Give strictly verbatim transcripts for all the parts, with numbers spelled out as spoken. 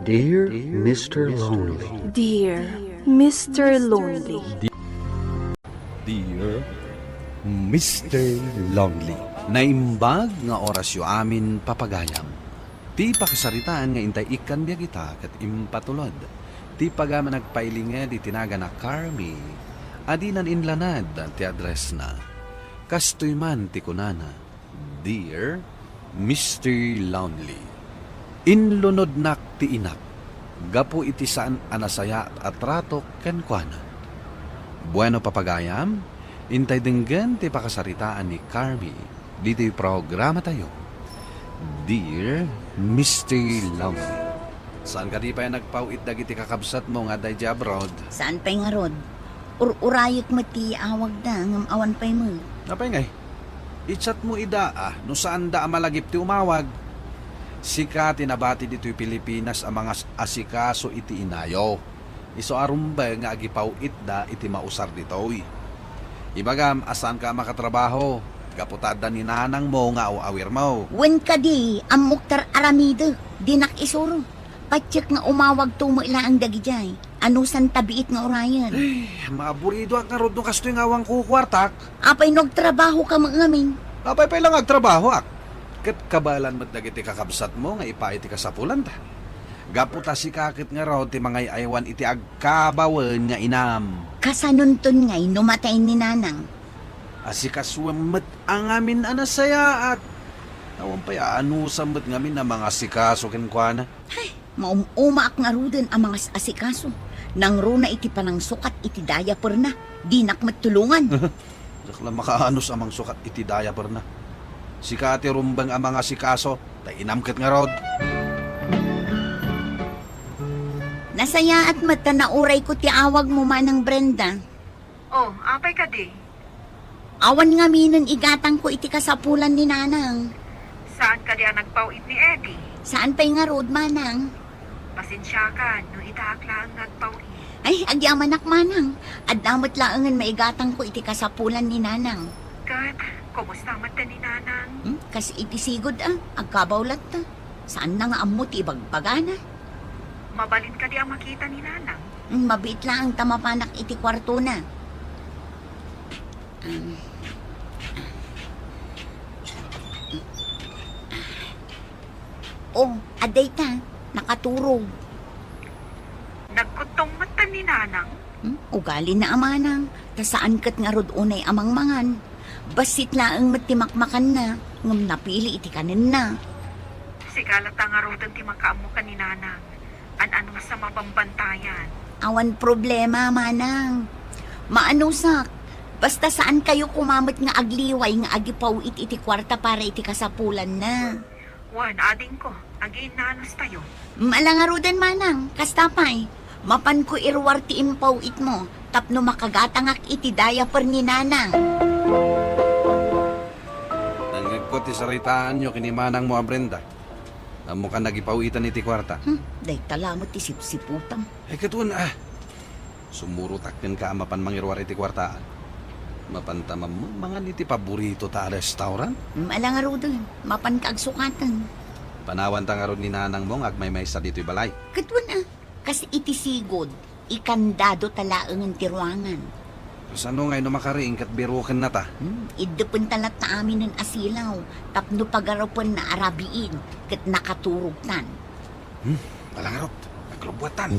Dear Mister Lonely. Dear Mister Lonely. Dear Mister Lonely. Naimbag nga orasyo amin, papagayam. Ti pakasaritaan nga intay ikkan biag ita ket impatulod. Ti pagayam a nagpailinged iti nagan a Carmi, a dinan inlanad ti addressna. Kastoy man ti kunana, Dear Mister Lonely, inlunodnak ti inak gapu iti saan a nasayaat a tratok kenkuana. Bueno, papagayam, intay denggen ti pakasaritaan ni Carmi ditoy programatayo, Dear Mister Lonely. Saan kadi pay a nagpaw-it dagiti kakabsatmo nga adda idiay abroad? Saan pay ngarud? Ur-urayek met ti awagda, ngem awan pay met. Apay ngay? I-chat mo ida, a, no saanda a malagip ti umawag. Sika ti nabati ditoy Pilipinas a mangas-asikaso iti inayo. Isu a rumbeng nga agipaw-itda iti mausar ditoy. Ibagam a saanka a makatrabaho, gapu ta adda ni nanangmo nga aw-awirmo. Wen kadi, ammok ti ar-aramidek, dinak isuro. Patiek nga umawagto met laeng dagidiay. Anusanta biit nga urayen? Ay, maaburidoak ngarud no kastoy nga awan kukuartak. Apay no agtrabahoka met ngamin? Apay pay la nga agtrabahoak. Ket kabaelan met dagiti kakabsatmo nga ipaay ti kasapulanta. Gapu ta sika ket ngarud ti mangay-aywan iti agkabawen nga inam. Kasanonton ngay no matay ni nanang? Asikasuem met a ngamin a nasayaat. Awan pay a anusam met ngamin a mangasikaso kenkuana. Hay, maum-umaak ngaruden a mangas-asikaso. Nangruna iti panangsukat iti diaperna. Dinak met tulongan. Diak la makaanus a mangsukat iti diaperna. Sika ti rumbeng a mangasikaso, ta inam ket ngarud. Nasayaat met ta naurayko ti awagmo, Manang Brenda. Oh, apay kadi? Awan ngaminen igatangko iti kasapulan ni Nanang. Saan kadi a nagpaw-it ni Eddie? Saan pay ngarud, Manang? Pasensiakan no idaak laeng nga agpaw-it. Ay, agyamanak, Manang. Adda met laengen maigatangko iti kasapulan ni Nanang. Ket, kumusta met ni Nanang? Hmm? Kas iti sigud, a, agkabaw latta. Saanna nga ammo ti ibagbagana. Mabalin kadi a makita ni Nanang? Hmm, mabiit laeng ta mapanak iti kuartona. Um, oh, adda ita, nakaturog. Nagkuttong met ni Nanang? Hmm, ugalina a manang, ta saan ket ngarud unay a mangmangan. Bassit laeng met ti makmakanna, ngem napili iti kanenna. Sika latta ngaruden ti makaammo ken ni Nanang. An-anus a mabambantayan. Awan problema, Manang. Maanusak. Basta saankayo koma met nga agliway nga agipaw-it iti kuarta para iti kasapulanna. Wen, adingko, agiinnanustayo. Ala ngaruden, Manang. Kasta pay. Mapanko iruar ti impaw-itmo tapno makagatangak iti diaper ni Nanang. Nangngegko ti saritaanyo ken ni manangmo a Brenda. Ammokan agipaw-itan iti kuarta. Hmm, dayta lamet ti sipsiputam. Ay, ket wen, a. Sumurotak kenka a mapan mangiruar iti kuartaan. Mapanta mammangan iti paboritota a restaurant. Hmm, ala ngaruden, mapanka agsukaten. Panawanta ngarud ni nanangmo nga agmaymaysa ditoy balay. Ket wen, a. Kas iti sigud, ikandadota laengen ti ruangan. Kasano ngay no makaring ket birukennata? Hmm, iddepenta latta aminen a silaw tapno pagarupenna a rabiin ket nakaturogtan. Hmm, ala ngarud, naglubbuatan.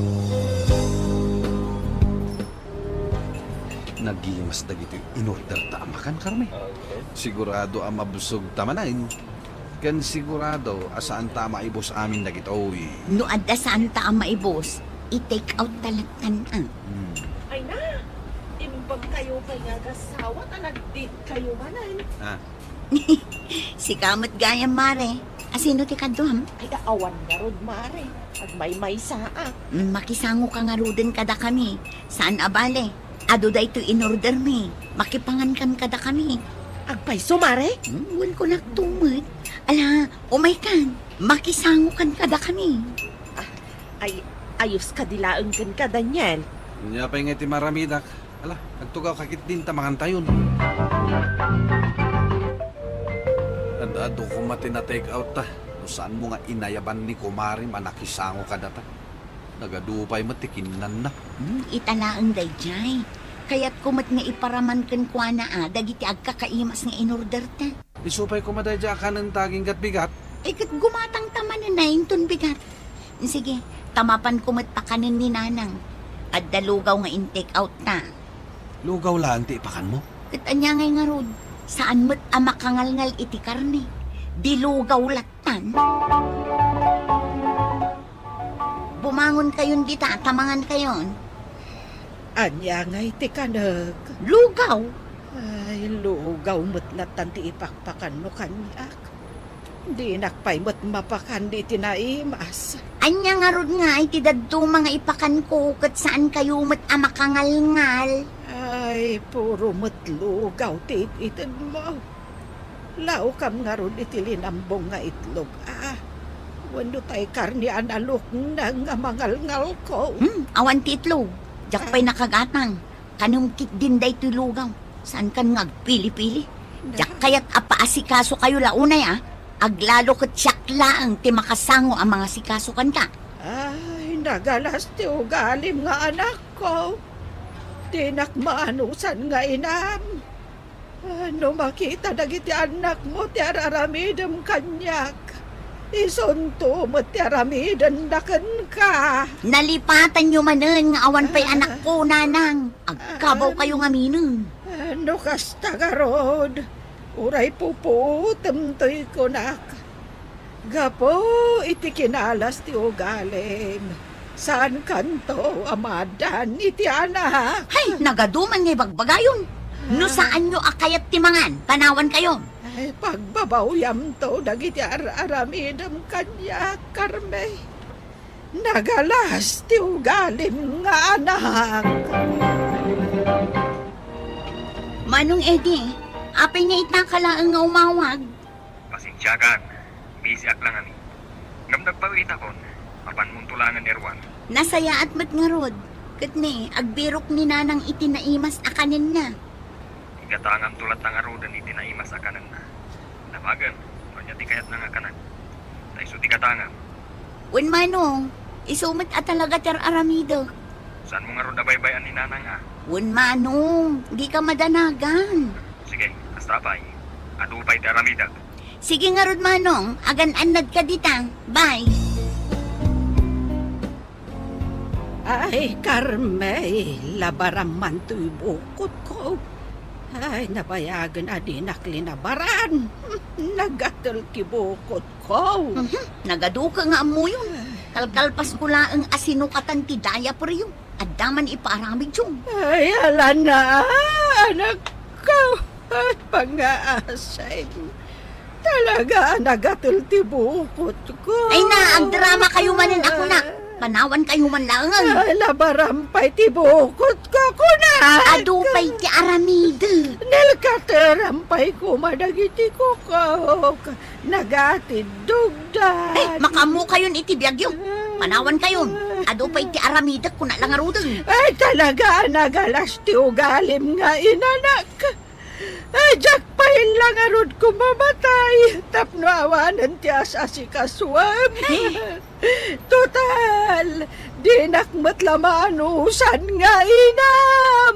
Nagimas dagitoy inorderta a makan, Carmi. Sigurado a mabsogta manen. Ken sigurado a saanta a maibus amin dagitoy. No adda saanta a maibus, i-take out ta lattan, a. Hmm. Ay na, imbag kayo kay nga agasawa ta nagdate kayo manen. Ah. Sika met gayam, Mare. Asino ti kaduam? Ay, awan ngarud, Mare. Agmaymaysa, a. Mm, makisango ka ngaruden kadakami. Saan a bale. Adu daytoy inordermi. Makipangankan kadakami. Agpayso, Mare? Hmm, wen kunak tumet. Ala, umaykan. Makisangokan kadakami. Ah, ay, ayos kadi laeng kenka, Daniel. Ania pay nga iti maramidak? Ala, agtugaw ka ketdin ta mangantayon. Ad-adu koma ti na-take out ta. No saanmo nga inayaban ni kumarim a nakisango kadata. Nagadu pay met ti kinnanna. Hmm, ita laeng daydiay. Kayatko met nga iparaman kenkuana a dagiti agkakaimas nga inorderta. Isu pay koma daydiay a kanenta aginggat bigat. Ay, ket gumatangta manen a inton bigat. Sige, ta mapanko met pakanen ni Nanang. Adda lugaw nga in-take out ta. Lugaw laeng ti ipakanmo? Ket ania ngay ngarud? Saan met a makangalngal iti karne. Di lugaw lattan. Bumangon kayon dita, ta mangan kayon. Ania ngay ti kanek? Lugaw. Ay, lugaw met lattan ti ipakpakanmo kaniak. Dinak pay met mapakan iti naimas. Ania ngarud nga iti dadduma nga ipakanko ket saan kayo met a makangalngal? Ay, puro met lugaw ti it-itedmo. Laokam ngarud iti linambong nga itlog, a. Wenno tay karne a nalukneng nga mangalngalko. Hmm, awan ti itlog. Diak pay nakagatang. Kanem ketdin daytoy lugaw. Saankan nga agpili-pili. Diak kayat a paasikasokayo la unay, a. Aglalo ket siak laeng ti makasango a mangasikaso kanta. Ay, nagalas ti ugalim nga anakko. Dinak maanusan nga inam. No makita dagiti annakmo ti ar-aramidem kaniak, isunto met ti aramidenna kenka. Nalipatanyo manen nga awan pay anakko, Nanang. Agkabaw kayo ngaminen. No kasta ngarud, uray pupuotemtoy kunak. Gapu iti kinalas ti ugalim, saankanto a maaddaan iti anak. Hay, nagaduman nga ibagbagayon. No saanyo a kayat ti mangan, panawan kayo. Ay, pagbabawyamto dagiti ar-aramidem kaniak, Carme. Nagalas ti ugalim nga anak. Manong Eddie, apay nga ita ka laeng nga umawag? Pasensiakan, busy ak la ngamin. Ngem nagpawitakon, mapanmonto laengen ni Juan. Nasayaat met ngarud, ket ni, agbirok ni Nanang iti naimas a kanenna. Igatangamto latta ngaruden iti naimas a kanenna. Damagen, no ania ti kayatna nga kanen. Ta isu ti gatangam. Wen, Manong, isu met a talaga ti ar-aramidek. Saanmo ngarud a baybay-an ni Nanang, a? Wen, Manong, dika madanagan. Sige, kasta pay. Adu pay ti aramidek. Sige ngarud, Manong, agan-annadka dita. Bye. Ay, Carme, labaram man toy bukotko. Ay, nabayagen a dinak linabaran. Nagatel ti bukotko. Mhm, nagaduka nga ammoyon. Kalkalpasko laeng a sinukatan ti diaperyo. Adda man ipaaramidyo. Ay, alana, anakko. Ay, pangaasem. Talaga a nagatel ti bukotko. Ay na, agdrama kayo manen a kunak. Panawan kayo man laengen. Ay, labaram pay ti bukotko, kunak. Adu pay ti aramidek. Nilkateram pay koma dagiti kukok. Nagatiddogda. Ay, makaammo kayon iti biagyo. Panawan kayon. Adu pay ti aramidek, kuna la ngaruden. Ay, talaga a nagalas ti ugalim nga inanak. Ay, diak pay la ngarud koma matay tapno awanen ti as-asikasuem. Ay. Total, dinak met la maanusan nga inam.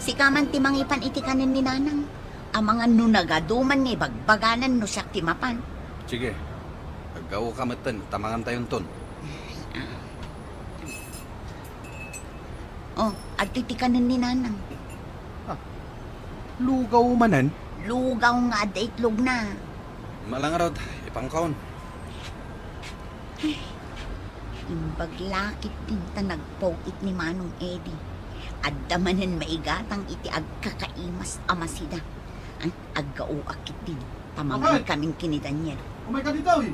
Sika man ti mangipan iti kanen ni Nanang. Amangan no nagaduman nga ibagbaganan no siak ti mapan. Sige, aggaoka metten, ta mangantayonton. Oh, adtoy ti kanen ni Nanang. Ah, lugaw manen? Lugaw nga adda itlogna. Malangarod, ipangkaon. Ay, imbag la ketdin ta nagpaw-it ni Manong Eddie. Adda manen maigatang iti agkakaimas a masida. Ay, aggaoak ketdin. Tamangan kamin ken ni Daniel. Umay ka ditoy.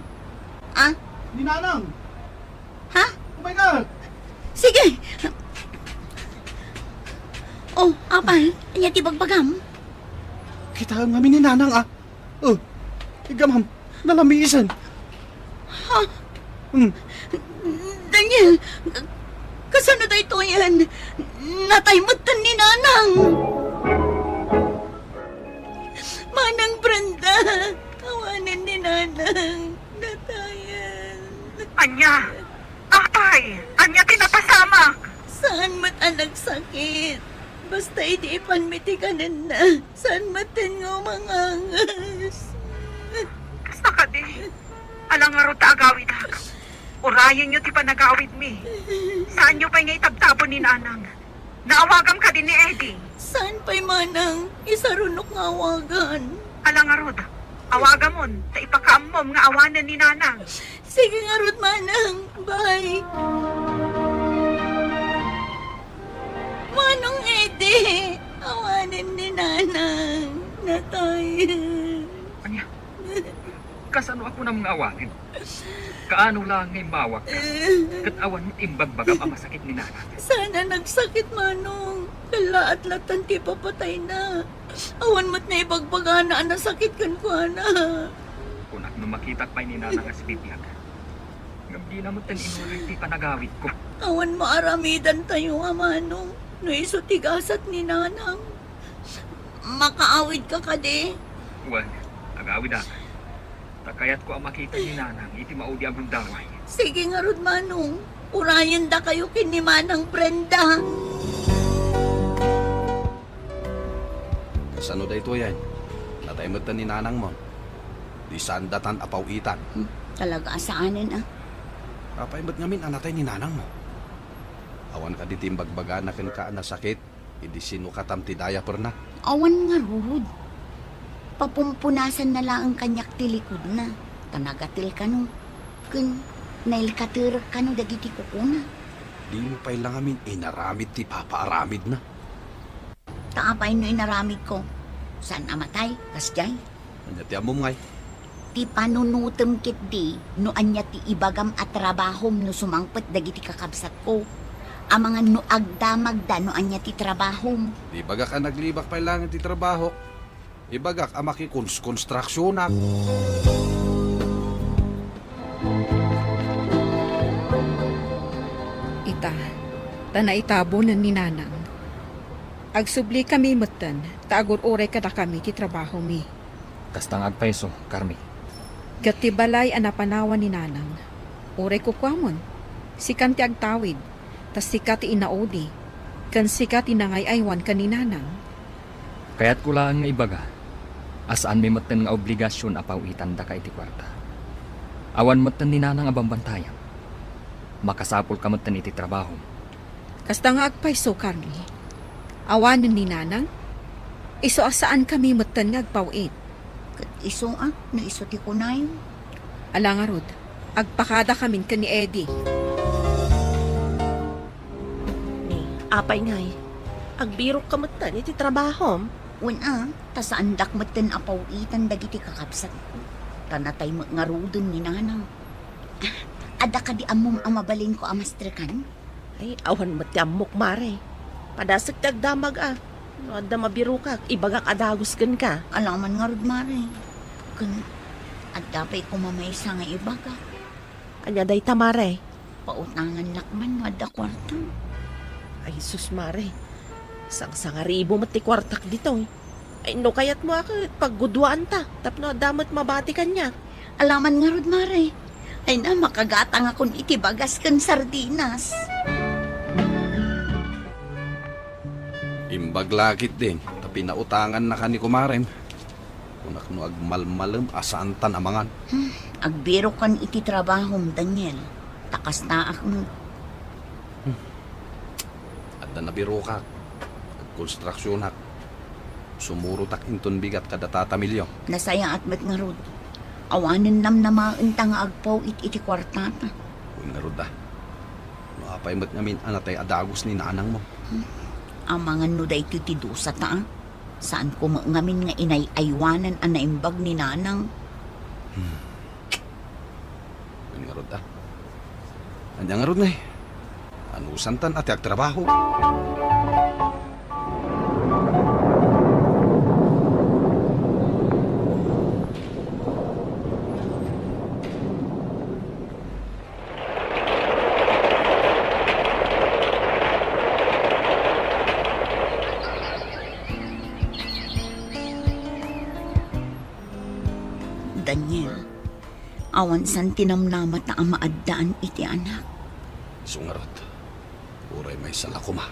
Ah? Ni Nanang. Ha? Umay ka. Sige. Oh, apay, ania ti bagbagam? Kitaem ngamin ni Nanang, ah. Oh, iggamam, nalamisan. Ha? Hmm. Daniel, kasano daytoyen? Natay metten ni Nanang. Manang Brenda, awanen ni Nanang. Natayen. Ania? Apay, ania ti napasamak? Saan met a nagsakit. Basta idi ipanmi ti kanenna, saan met ten nga umangangas. Kasta kadi, ala ngarud ta agawidak. Urayenyo ti panagawidmi. Saanyo pay nga itabtabon ni Nanang. Naawagam kadi ni Eddie? Saan pay manang isarunok nga awagan? Ala ngarud, awagamon, ta ipakaammom nga awanen ni Nanang. Sige ngarud, manang. Bye. Manong Eddie, awanen ni Nanang. Natayen. Ania? Kasano a kunam nga awanen? Kaano laeng nga immawagka? Ket awan met imbagbagam a masakit ni Nanang. Saan a nagsakit, manong. Kallaat lattan ti ipapatayna. Awan met naibagbagana a nasakit kenkuana. Kunak no makitak pay ni Nanang a sibibiag. Ngem dina met inuray ti panagawidko. Awan maaramidantayo a manong no isu ti gasat ni Nanang. Makaawidka kadi? Wen, agawidak. Ta kayatko a makita ni Nanang iti maudi a gundaway. Sige ngarud, manong. Urayendakayo ken ni Manang Brenda. Kasano daytoyen? Natay met ni Nanangmo. Di saandatan a paw-itan. Hmm, talaga a saanen, a. Apay met ngamin a natay ni Nanangmo? Awan kadi ti imbagbagana kenka a nasakit idi sinukatam ti diaperna? Awan ngarud. Papumpunasanna laeng kaniak ti likudna, ta nagatel kano, ken nailkaterek kano dagiti kukuna. Dimo pay la ngamin inaramid ti ipapaaramidna. Ta apay no inaramidko? Saan a matay, kasdiay? Ania ti ammom ngay? Ti panunutem ketdi no ania ti ibagam a trabahom no sumangpet dagiti kakabsatko. Amangan no agdamagda no ania ti trabahom. Di ibagak a naglibak pay laeng ti trabahok. Ibagak a makikons-, konstruksionak. Ita, ta naitabonen ni Nanang. Agsublikami metten ta agur-uray kadakami ti trabahomi. Kasta nga agpayso, Carmi. Ket ti balay a napanawan ni Nanang, uray kukuamon, sikan ti agtawid, ta sika ti inaudi, ken sika ti nangay-aywan ken ni Nanang. Kayatko laeng nga ibaga a saanmi metten nga obligasion a paw-itandaka iti kuarta. Awan metten ni Nanang a bambantayam. Makasapulka metten iti trabahom. Kasta nga agpayso, Carmi. Awanen ni Nanang, isu a saankami metten nga agpaw-it. Ket isuak no isu ti kunay. Ala ngarud, agpakadakamin ken ni Eddie. Ni, apay ngay, agbirokka metten iti trabahom? Wen a, ta saandak metten a paw-itan dagiti kakabsatko. Ta natay met ngaruden ni Nanang. Adda kadi ammom a mabalinko a mastrekan? Ay, awan met ti ammok, Mare. Padasek ti agdamag a. No adda mabirokak, ibagak a dagus kenka. Alaman ngarud, Mare. Ken adda pay koma maysa nga ibagak. Ania dayta, Mare? Pautangannak man no adda kuarta. Ay, sus, Mare. Sangsangaribo met ti kuartak ditoy. Ay, no kayatmo a ket pagguduaanta tapno adda met mabati kaniak. Alaman ngarud, Mare. Ay na, makagatangakon iti bagas ken sardinas. Imbag la ketdin ta pinautangannaka ni kumarem. Kunak no agmalmalem a saantan a mangan. Hmm, agbirokan iti trabahom, Daniel. Ta kastaak met. Hmm. Adda nabirokak. Agkonstruksionak. Sumurotak inton bigat kada tata Milio. Nasayaat met ngarud. Awanen namnamaenta nga agpaw-it iti kuartata. Wen ngarud a. No apay met ngamin a natay a dagus ni nanangmo? Hmm. Amangan no daytoy ti dusata, a. Saanko met ngamin nga inay-aywanan a naimbag ni nanang. Hmm. Wen ngarud a. Ania ngarud ngay? Anusantan a ti agtrabaho? Daniel, Awan san ti namnamata a maaddaan iti anak. Isu ngarud, uray maysa la koma.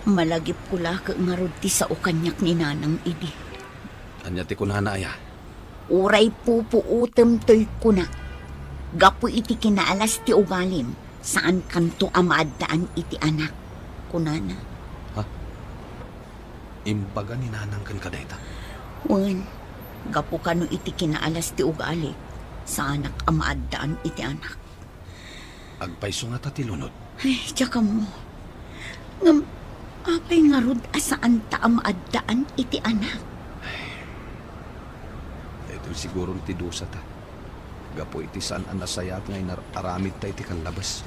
Malagipko la ket ngarud ti sao kaniak ni Nanang idi. Ania ti kunana aya? Uray pupuotem toy kuna. Gapu iti kinaalas ti ugalim, saankanto a maaddaan iti anak, kunana. Ha? Imbaga ni Nanang kenka dayta? Wen, gapu kano iti kinaalas ti ugali, saanak a maaddaan iti anak. Agpayso ngata ti lunod? Ay, diak ammo. Ngem, apay ngarud a saanta a maaddaan iti anak? Daytoy siguron ti dusata. Gapu iti saan a nasayaat nga inar-aramidta iti kallabes.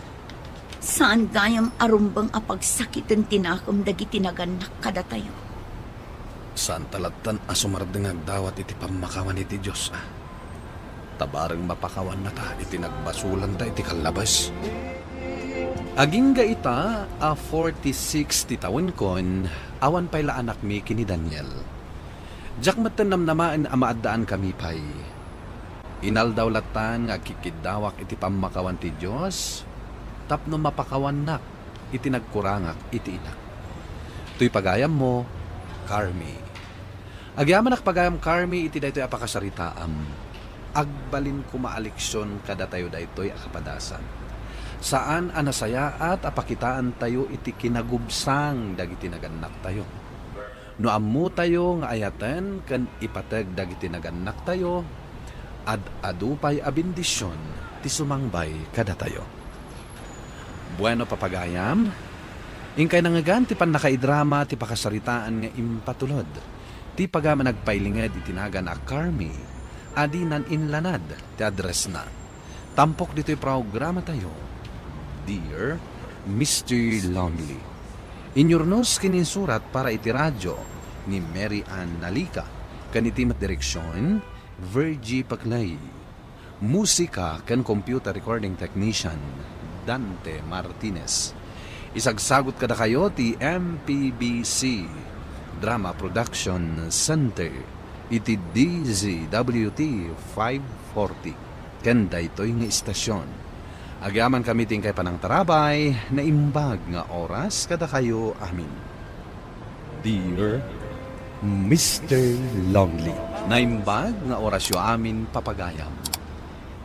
Saan gayam a rumbeng a pagsakiten ti nakem dagiti nagannak kadatayo. Saanta lattan a sumardeng nga agdawat iti pammakawan iti Dios, a. Ta bareng mapakawannata iti nagbasolanta iti kallabes. Agingga ita a forty-six ti tawenkon, awan pay la anakmi ken ni Daniel. Diak metten namnamaen a maaddaankami pay. Inaldaw lattan nga agkikkiddawak iti pammakawan ti Dios tapno mapakawannak iti nagkurangak iti inak. Toy pagayammo, Carmi. Agyamanak pagayam Carmi iti daytoy a pakasaritaam. Agbalin koma a leksion kadatayo daytoy a kapadasan. Saan a nasayaat a pakitaantayo iti kinagubsang dagiti nagannaktayo. No ammotayo nga ayaten ken ipateg dagiti nagannaktayo, ad-adu pay a bendision ti sumangbay kadatayo. Bueno, papagayam, inkay nangngegan ti pannakaidrama ti pakasaritaan nga impatulod ti pagayam a nagpailinged iti nagan a Carmi a dinan inlanad ti addressna. Tampok ditoy programatayo, Dear Mister Lonely. Inyurnos ken insurat para iti radio ni Mary Ann Nalica, ken iti met direksion, Virgie Paclay. Musika ken computer recording technician, Dante Martinez. Isagsagut kadakayo ti M P B C Drama Production Center iti D Z W T five forty ken daytoy nga istasion. Agyamankami ti inkay panangtarabay, naimbag nga oras kadakayo amin. Dear Mister Lonely. Naimbag nga orasyo amin, papagayam.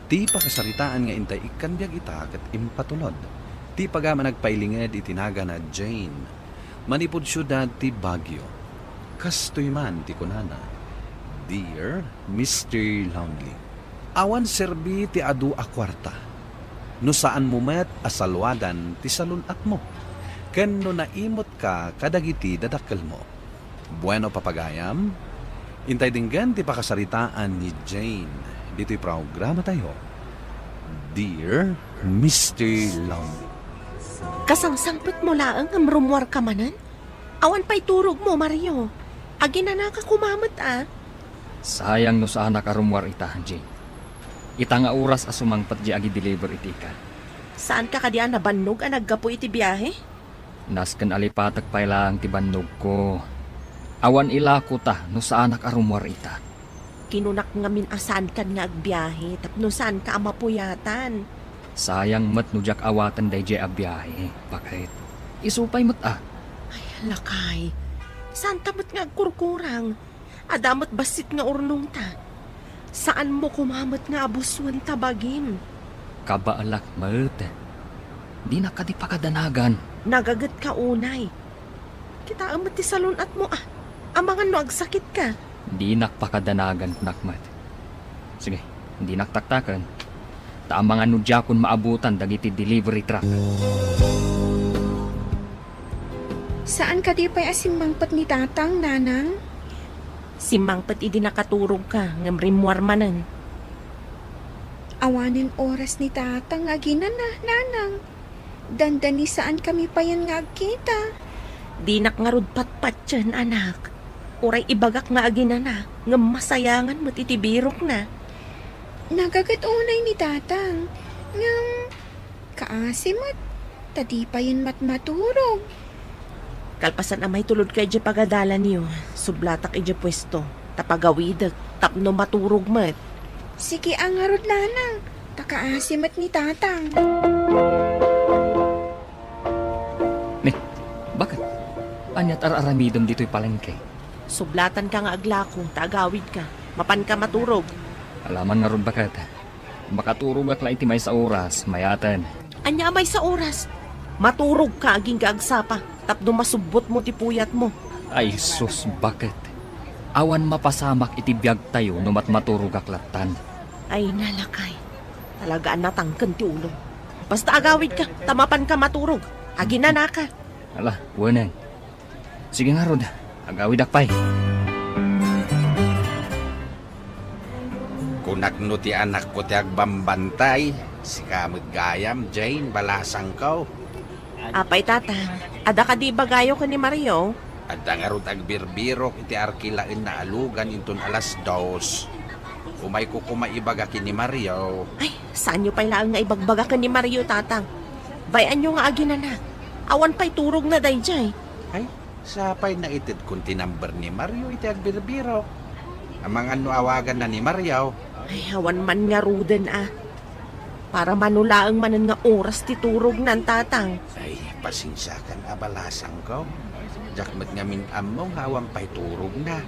Ti pakasaritaan nga intay ikkan biag ita ket impatulod ti pagayam a nagpailinged iti nagan a Jane, manipud siudad ti Baguio. Kastoy man ti kunana, Dear Mister Lonely, awan serbi ti adu a kuarta no saanmo met a saluadan ti salun-atmo ken no naimetka kadagiti dadakkelmo. Bueno, papagayam, intay denggen ti pakasaritaan ni Jane ditoy programatayo, Dear Mister Lonely. Kasangsangpetmo laeng ngem rummuarka manen? Awan pay turogmo, Mario. Aginanaka koma met a. Sayang no saanak a rummuar ita, Jane. Ita nga oras a sumangpet diay agi-deliver iti car. Saanka kadi a nabannog a naggapu iti biahe? Nasken a lipatek pay laeng ti bannogko. Awan ilakota no saanak a rummuar ita. Kinunak ngamin a saankan nga agbiahe tapno saanka a mapuyatan. Sayang met no diak awaten daydiay a biahe, baket. Isu pay met a. Ay, lakay. Saanta met nga agkurkurang. Adda met bassit nga urnongta. Saanmo koma met nga abusoen ta bagim. Kabaelak met. Dinak kadi pakadanagan. Nagagetka unay. Kitaem met ti salun-atmo a. Amangan no agsakitka. Dinak pakadanagan, kunak met. Sige, dinak taktaken. Ta amangan no diakon maabutan dagiti delivery truck. Saan kadi pay a simmangpet ni Tatang, Nanang? Simmangpet idi nakaturogka, ngem rimmuar manen. Awanen oras ni Tatang nga aginana, Nanang. Dandani saankami payen nga agkita. Dinak ngarud patpatien, anak. Uray ibagak nga aginana, ngem masayangan met iti birokna. Nagaget unay ni Tatang, ngem kaasi met, ta di payen matmaturog. Kalpasan a maitulodka idiay pagadalanyo, sublatak idiay puesto, ta pagawidek tapno maturog met. Sige a ngarud, nanang. Ta kaasi met ni tatang. Ni, bakit? Ania ti ar-aramidem ditoy palengke? Sublatanka nga aglako, ta agawidka. Mapanka maturog. Alaman ngarud, bakit? Makaturogak la iti maysa oras, mayaten. Ania a maysa oras? Maturogka agingga agsapa, tapno masubbotmo ti puyatmo. Ay sus, bakit? Awan mapasamak iti biagtayo no matmaturogak lattan. Ay, nalakay. Talaga a natangken ti ulo. Basta agawidka, ta mapanka maturog. Aginanaka. Ala, weneng. Sige ngarud, agawidak pay. Kunak no ti anakko ti agbambantay, sika met gayam, Jane, balasangko. Apay, tatang, adda kadi ibagayo ken ni Mario? Adda ngarud agbirbirok iti arkilaenna a lugan inton alas dos. Umayko koma ibaga ken ni Mario. Ay, saanyo pay laeng nga ibagbaga ken ni Mario, tatang. Bay-anyo nga aginana. Awan pay turogna daydiay. Ay, sapay naitedkon ti number ni Mario iti agbirbirok. Amangan no awaganna ni Mario. Ay, awan man ngaruden a. Para mano laeng manen nga oras ti turognan, tatang. Ay, pasensiakan a balasangko. Diak met ngamin ammo nga awan pay turogna.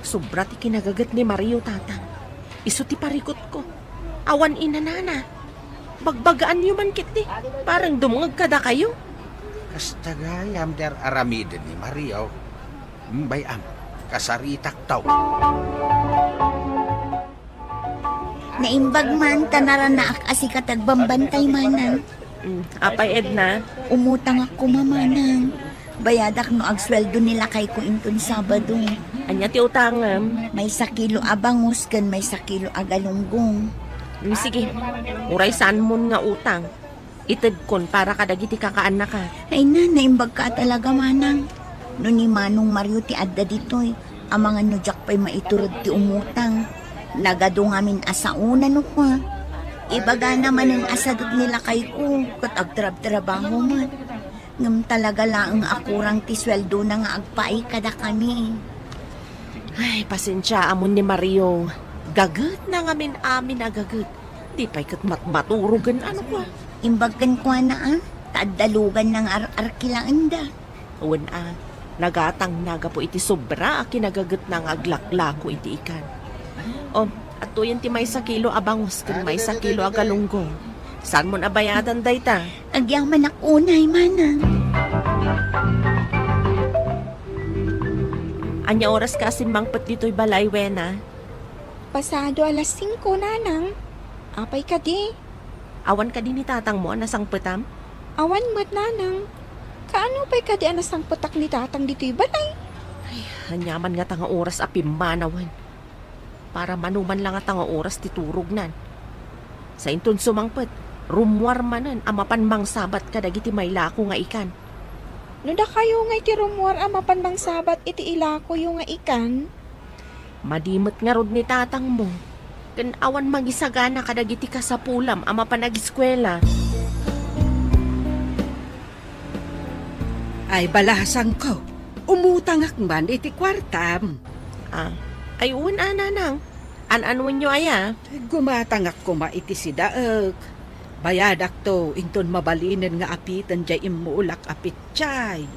Sobra ti kinagaget ni Mario, tatang. Isu ti parikutko. Awan inanana. Bagbagaanyo man ketdi. Parang dumngeg kadakayo. Kasta gayam ti ar-aramiden ni Mario. Bay-am, kasaritakto. Naimbag man ta naranaak a sika ti agbambantay, manang. Mm, apay, Edna? Umutangak koma, manang. Bayadak no agsueldo ni lakayko inton Sabado. Ania ti utangem? Maysa kilo a bangus ken maysa kilo a galunggong. Mm, sige. Uray saanmon nga utang. Itedkon para kadagiti kakaannaka. Ay na, naimbagka a talaga, manang. No ni Manong Mario ti adda ditoy, amangan no diak pay maiturod ti umutang. Nagadu ngamin a sao no kua. Ibagana manen a sadut ni lakayko, ket agtrabtrabaho met. Ngem talaga laeng a kurang ti sueldona nga agpaay kadakami. Ay, pasensiaamon ni Mario. Gagetna ngamin amin a gaget. Di pay ket matmaturogen a no kua. Imbag kenkuana a, ta adda luganna nga ar-arkilaenda. Wen a, nagatangna gapu iti sobra a kinagagetna nga aglaklako iti ikan. O, adtoyen ti maysa kilo a bangus ken maysa kilo a galunggong. Saanmon a bayadan dayta? Agyamanak unay, manang. Ania oraska a simmangpet ditoy balay, Wena? Pasado alas singko, nanang. Apay kadi? Awan kadi ni tatangmo a nasangpetam? Awan met, nanang. Kaano pay kadi a nasangpetak ni tatang ditoy balay? Ay, aniaman ngata nga oras a pimmanawen. Para mano man la ngata nga oras ti turognan. Sainton sumangpet, rummuar manen a mapan mangsabat kadagiti mailako nga ikan. No dakayo ngay ti rummuar a mapan mangsabat iti ilakoyo nga ikan, madi met ngarud ni tatangmo, ken awan mangisagana kadagiti kasapulam a mapan agiskuela. Ay, balasangko, umutangak man iti kuartam. Ah, ay, wen a, nanang. An-anuenyo aya? Gumatangak koma iti sidaek. Bayadakto inton mabalinen nga apiten diay immulak a petsay.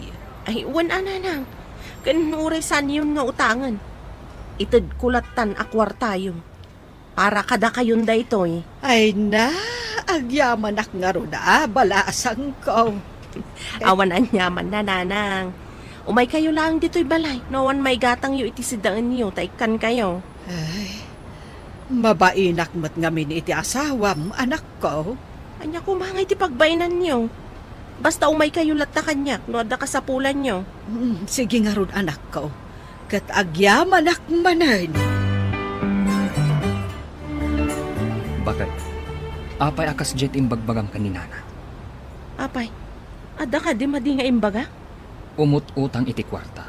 Ay, wen a, nanang. Ken uray saanyon nga utangen. Itedko lattan a kuartayo. Para kadakayon daytoy. Ay na, agyamanak ngarud a, balasangko. Awan aniaman, nanang. Umaykayo laeng ditoy balay no awan maigatangyo iti sidaenyo ta ikkankayo. Ay, mabainak met ngamin iti asawam, anakko. Ania koma ngay ti pagbainanyo? Basta umaykayo latta kaniak no adda kasapulanyo. Mm, sige ngarud, anakko. Ket agyamanak manen. Bakit? Apay a kasdiay ti imbagbagam ken ni nana? Apay, adda kadi madi nga imbagak? Umut-utang iti kuarta.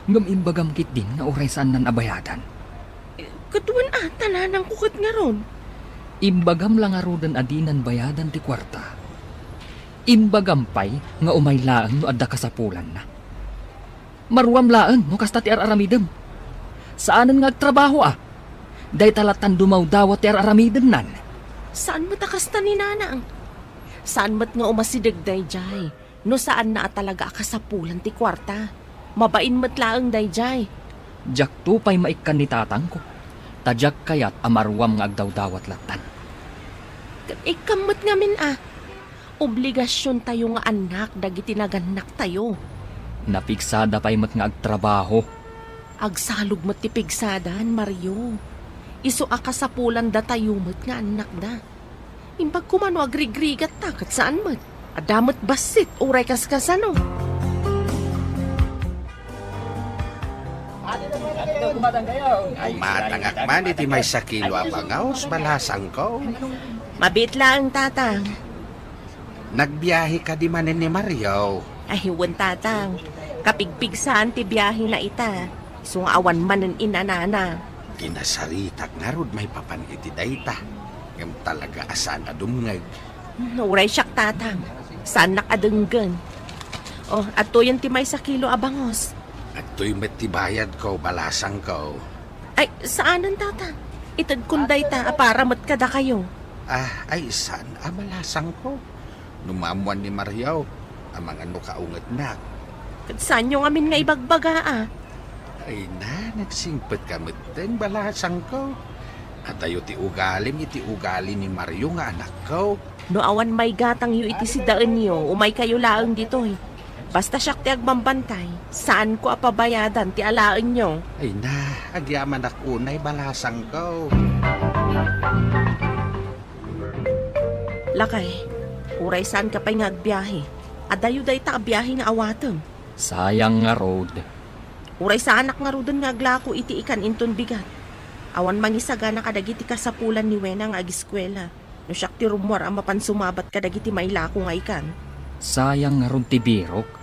Ngem imbagam ketdin nga uray saannan a bayadan. Ket wen a, ta nanangko ket ngarud. Imbagam la ngaruden a dinan bayadan ti kuarta. Imbagam pay nga umay laeng no adda kasapulanna. Maruam laeng no kasta ti ar-aramidem. Saanen nga agtrabaho a. Dayta lattan dumawdawat ti ar-aramidennan. Saan met a kasta ni Nanang. Saan met nga umasideg daydiay no saanna a talaga a kasapulan ti kuarta. Mabain met laeng daydiay. Diakto pay maikkan ni tatangko, ta diak kayat a maruam nga agdawdawat lattan. Ket ikkam met ngamin a. Obligasiontayo nga annak dagiti nagannaktayo. Napigsada pay met nga agtrabaho. Agsalog met ti pigsadan, Mario. Isu a kasapulandatayo met nga annakda. Imbag koma no agrigrigatta ket saan met. Adda met bassit uray kaskasano. Matangak man iti maysa kilo a bangaws, balasangko. Mabiit laeng, Tatang. Nagbiahe kadi manen ni Mario? Ay, wen, Tatang. Kapigpigsaan ti biahena ita. Isu nga awan manen inanana. Kinasaritak ngarud maipapan iti dayta. Ngem talaga a saan a dumngeg. Hmm, uray siak, Tatang. Saannak a denggen. Oh, adtoyen ti maysa kilo a bangaws. Adtoy met ti bayadko, balasangko. Ay, saanen, Tatang. Itedkon dayta a para met kadakayo. Ah, ay, saan a balasangko. No maammuan ni Mario, amangan no kaungetnak. Ket saanyo ngamin nga ibagbaga, a? Ay na, nagsingpetka metten, balasangko. Adayo ti ugalim iti ugali ni Mario nga anakko. No awan maigatangyo iti sidaenyo, umaykayo laeng ditoy. Basta siak ti agbambantay, saanko a pabayadan ti alaenyo. Ay na, agyamanak unay, balasangko. Lakay, uray saanka pay nga agbiahe, adayo dayta a biahe nga awatem. Sayang ngarud. Uray saanak ngaruden nga aglako iti ikan inton bigat. Awan mangisagana kadagiti kasapulan ni Wena nga agiskuela. No siak ti rummuar a mapan sumabat kadagiti mailako nga ikan. Sayang ngarud ti birok.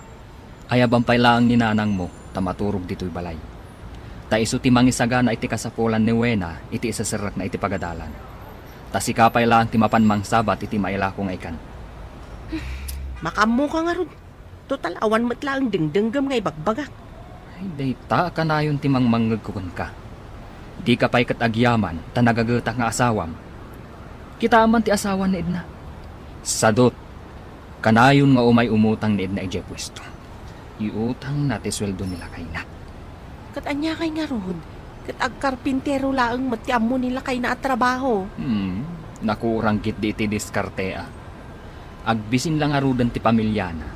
Ayaban pay laeng ni nanangmo ta maturog ditoy balay. Ta isu ti mangisagana iti kasapulan ni Wena iti iseserrekna iti pagadalan. Ta sika pay laeng ti mapan mangsabat iti mailako nga ikan. Makaammoka ngarud. Total, awan met laeng dengdenggem nga ibagbagak. Ay, dayta a kanayon ti mangmangngegko kenka. Dika pay ket agyaman ta nagagetak nga asawam. Kitaem man ti asawan ni Edna. Sadut, kanayon nga umay umutang ni Edna idiay puesto. Iutangna ti sueldo ni lakayna. Ket ania kay ngarud? Ket agkarpintero laeng met ti ammo ni lakayna a trabaho. Hmm, nakurang ketdi iti diskarte, a. Agbisin la ngaruden ti pamiliana.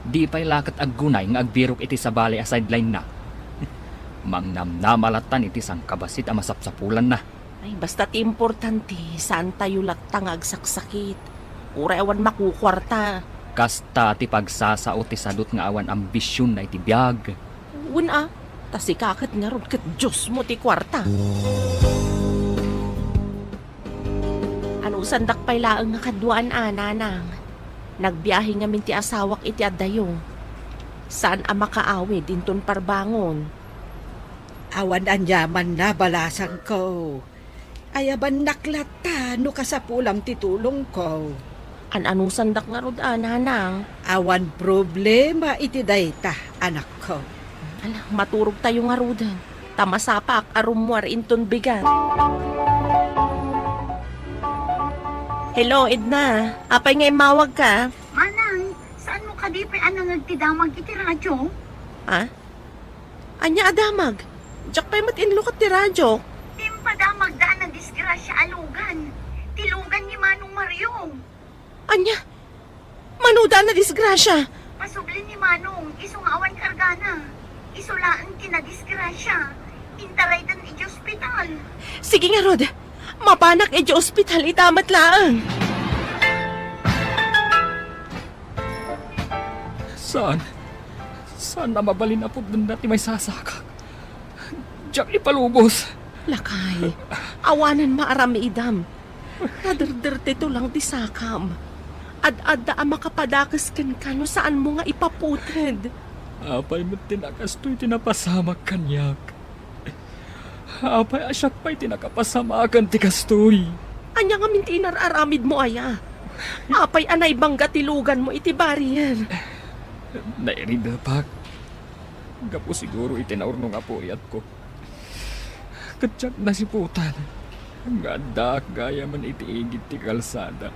Di pay la ket aggunay nga agbirok iti sabali a sideline-na. Mangnamnama lattan iti sangkabassit a masapsapulanna. Ay, basta ti importante, saantayo latta nga agsaksakit. Uray awan makukuarta. Kasta ti pagsasao ti sadut nga awan ambisionna iti biag. Wen a, ta sika ket ngarud ket Diosmo ti kuarta. Anusandak pay laeng nga kaduaan a, Nanang. Nagbiahe ngamin ti asawak iti adayo. Saan a makaawid inton parbangon. Awan aniamanna, balasangko. Ayabannak latta no kasapulam ti tulongko. An-anusandak ngarud a, Nanang? Awan problema iti dayta, anakko. Ala, maturogtayo ngaruden, ta masapaak a rummuar inton bigat. Hello, Edna. Apay nga immawagka? Manang, saanmo kadi pay a nangngeg ti damag iti radyo? Ha? Ania a damag? Diak pay met inlukat ti radyo. Ti impadamagda a nadisgrasia a lugan. Ti lugan ni Manong Mario. Ania? Manuda a nadisgrasia? Pasubli ni Manong, isu nga awan kargana. Isu laeng ti nadisgrasia. Intaraydan idiay ospital. Sige ngarud, mapanak idiay ospital ita met laeng. Saan? Saan a mabalin a pudnenna ti maisasakak? Diak ipalubos. Lakay, awanen maaramidam. Naderderteto lang ti sakam. Ad-adda a makapadakes kenka no saanmo nga ipaputed. Apay met ti nakastoy ti napasamak kaniak? Apay a siak pay ti nakapasamakan ti kastoy? Ania ngamin ti inar-aramidmo aya? Apay a naibangga ti luganmo iti barrier? Nairidepak. Gapu siguro iti naurnong a puriatko. Ket diak nasiputan nga addaak gayamen iti igid ti kalsada.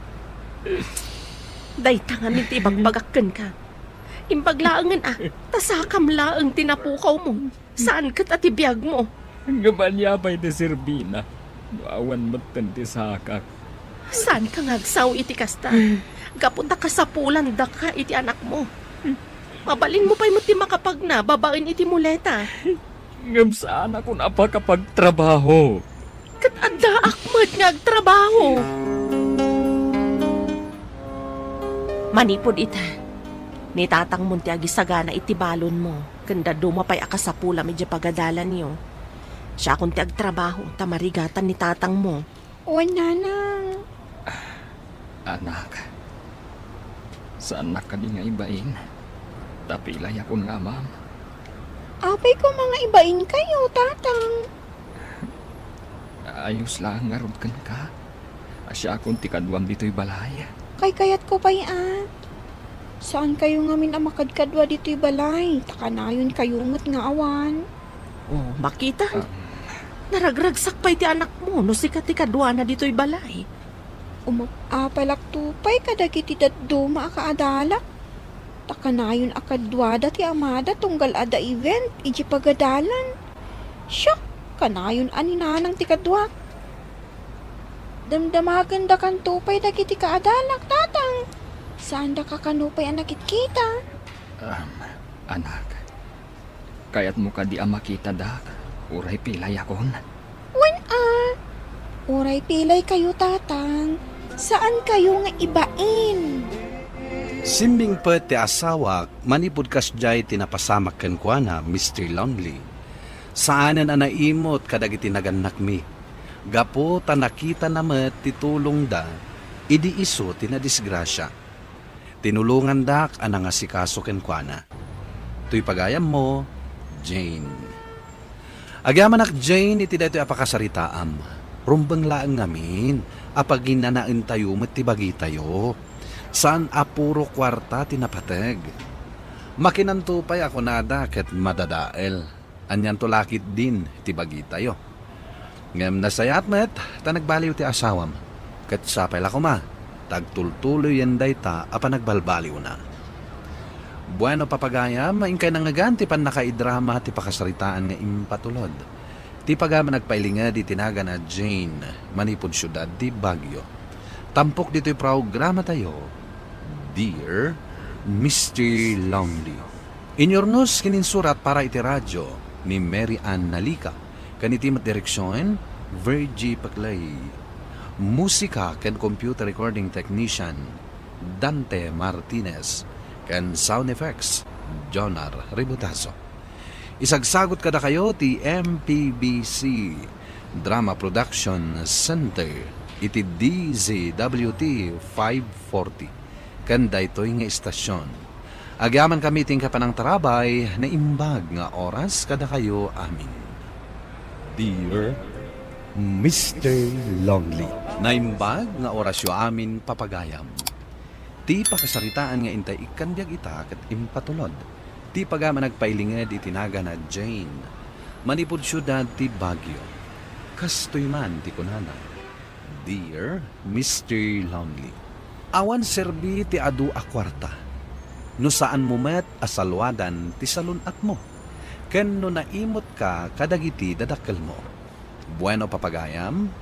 Dayta ngamin ti ibagbagak kenka. Imbag laengen a, ta sakam laeng ti napukawmo. Saan ket a ti biagmo. Ngem ania pay ti serbina no awan metten ti sakak? Saanka nga agsao iti kasta, gapu ta kasapulandaka iti anakmo. Mabalinmo pay met ti makapagna babaen iti muleta. Ngem saanakon a pakapagtrabaho. Ket addaak met nga agtrabaho. Manipud ita, ni tatangmon ti agisagana iti balonmo, ken dadduma pay a kasapulam idiay pagadalanyo. Siakon ti agtrabaho, ta marigatan ni tatangmo. Wen, nanang. Anak, saannak kadi nga ibain? Ta pilayakon nga amam. Apay koma nga ibainkayo, tatang? Ayos laeng ngarud kenka. Siakon ti kaduam ditoy balay. Kaykayatko pay a. Saankayo ngamin a makadkadua ditoy balay, ta kanayonkayo met nga awan. Oh, makita. Um. Naragragsak pay ti anakmo no sika ti kaduana ditoy balay. Umap-apalakto pay kadagiti dadduma a kaadalak. Ta kanayon a kaduada ti amada tunggal adda event idiay pagadalan. Siak, kanayon a ni nanang ti kaduak. Damdamagendakanto pay dagiti kaadalak, tatang. Saandaka kano pay a nakitkita. Um, anak, kayatmo kadi a makitadak, uray pilayakon? Wen a, uray pilaykayo, tatang. Saankayo nga ibain. Simmingpet ti asawak manipud kasdiay ti napasamak kenkuana, Mister Lonely. Saanen a naimut kadagiti nagannakmi, gapu ta nakitana met ti tulongda idi isu ti nadisgrasia. Tinulongandak a nangasikaso kenkuana. Toy pagayammo, Jane. Agyamanak, Jane, iti daytoy a pakasaritaam. Rumbeng laeng ngamin a paginanaentayo met ti bagitayo. Saan a puro kuarta ti napateg. Makinanto pay a kunada ket madadael. Anianto la ketdin ti bagitayo. Ngem nasayaat met ta nagbaliw ti asawam, ket sapay la koma ta agtultuloyen dayta a panagbalbaliwna. Bueno, papagayam, inkay nangngegan ti pannakaidrama ti pakasaritaan nga impatulod. Ti pagayam a nagpailinged iti nagan a Jane manipud siudad ti Baguio. Tampok ditoy programatayo, Dear Mister Lonely. Inyurnos ken insurat para iti radio ni Mary Ann Nalica, ken iti met direksion, Virgie Paclay. Musika ken computer recording technician, Dante Martinez, ken sound effects, Jonar Ributazo. Isagsagot kadakayo ti M P B C Drama Production Center iti D Z W T five forty. Ken daytoy nga istasyon, agyamankami ti inkapanangtarabay, naimbag nga oras kadakayo amin. Dear Mister Lonely. Naimbag nga orasyo amin, papagayam. Ti pakasaritaan nga intay ikkan biag ita ket impatulod ti pagayam a nagpailinged iti nagan a Jane manipud siudad ti Baguio. Kastoy man ti kunana, Dear Mister Lonely, awan serbi ti adu a kuarta no saanmo met a saluadan ti salun-atmo ken no naimutka kadagiti dadakkelmo. Bueno, papagayam,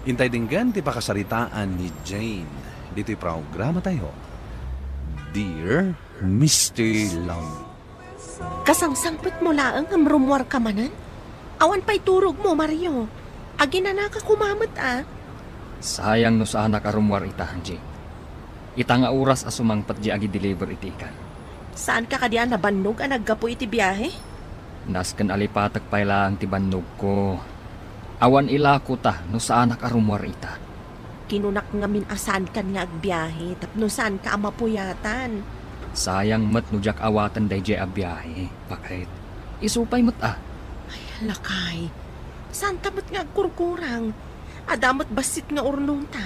intay denggen ti pakasaritaan ni Jane ditoy programatayo, Dear Mister Lonely. Kasangsangpetmo laeng ngem rummuarka manen? Awan pay turogmo, Mario. Aginanaka koma met a. Sayang no saanak a rummuar ita, Jing. Ita nga oras a sumangpet diay agi-deliver iti ikan. Saanka kadi a nabannog a naggapu iti biahe? Nasken a lipatek pay laeng ti bannogko. Awan ilako ta no saanak a rummuar ita. Kinunak ngamin a saankan nga agbiahe tapno saanka a mapuyatan. Sayang met no diak awaten daydiay a biahe, baket. Isu pay met a. Ay, lakay. Saanta met nga agkurkurang. Adda met bassit nga urnongta.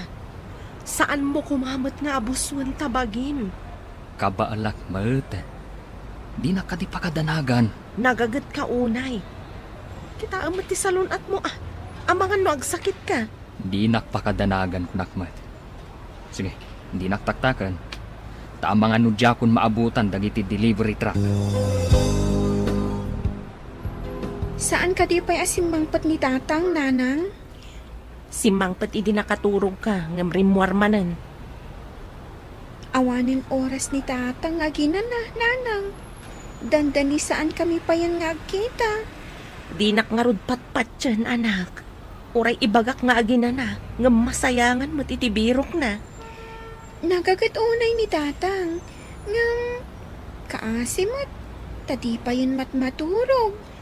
Saanmo koma met nga abusuen ta bagim. Kabaelak met. Dinak kadi pakadanagan. Nagagetka unay. Kitaem met ti salun-atmo a. Amangan no agsakitka. Dinak pakadanagan, kunak met. Sige, dinak taktaken. Ta amangan no diakon maabutan dagiti delivery truck. Saan kadi pay a simmangpet ni Tatang, Nanang? Simmangpet idi nakaturogka, ngem rimmuar manen. Awanen oras ni Tatang nga aginana, Nanang. Dandani saankami payen nga agkita. Dinak ngarud patpatien, anak. Uray ibagak nga aginana, ngem masayangan met iti birokna. Nagaget unay ni Tatang, ngem kaasi met, ta di payen matmaturog.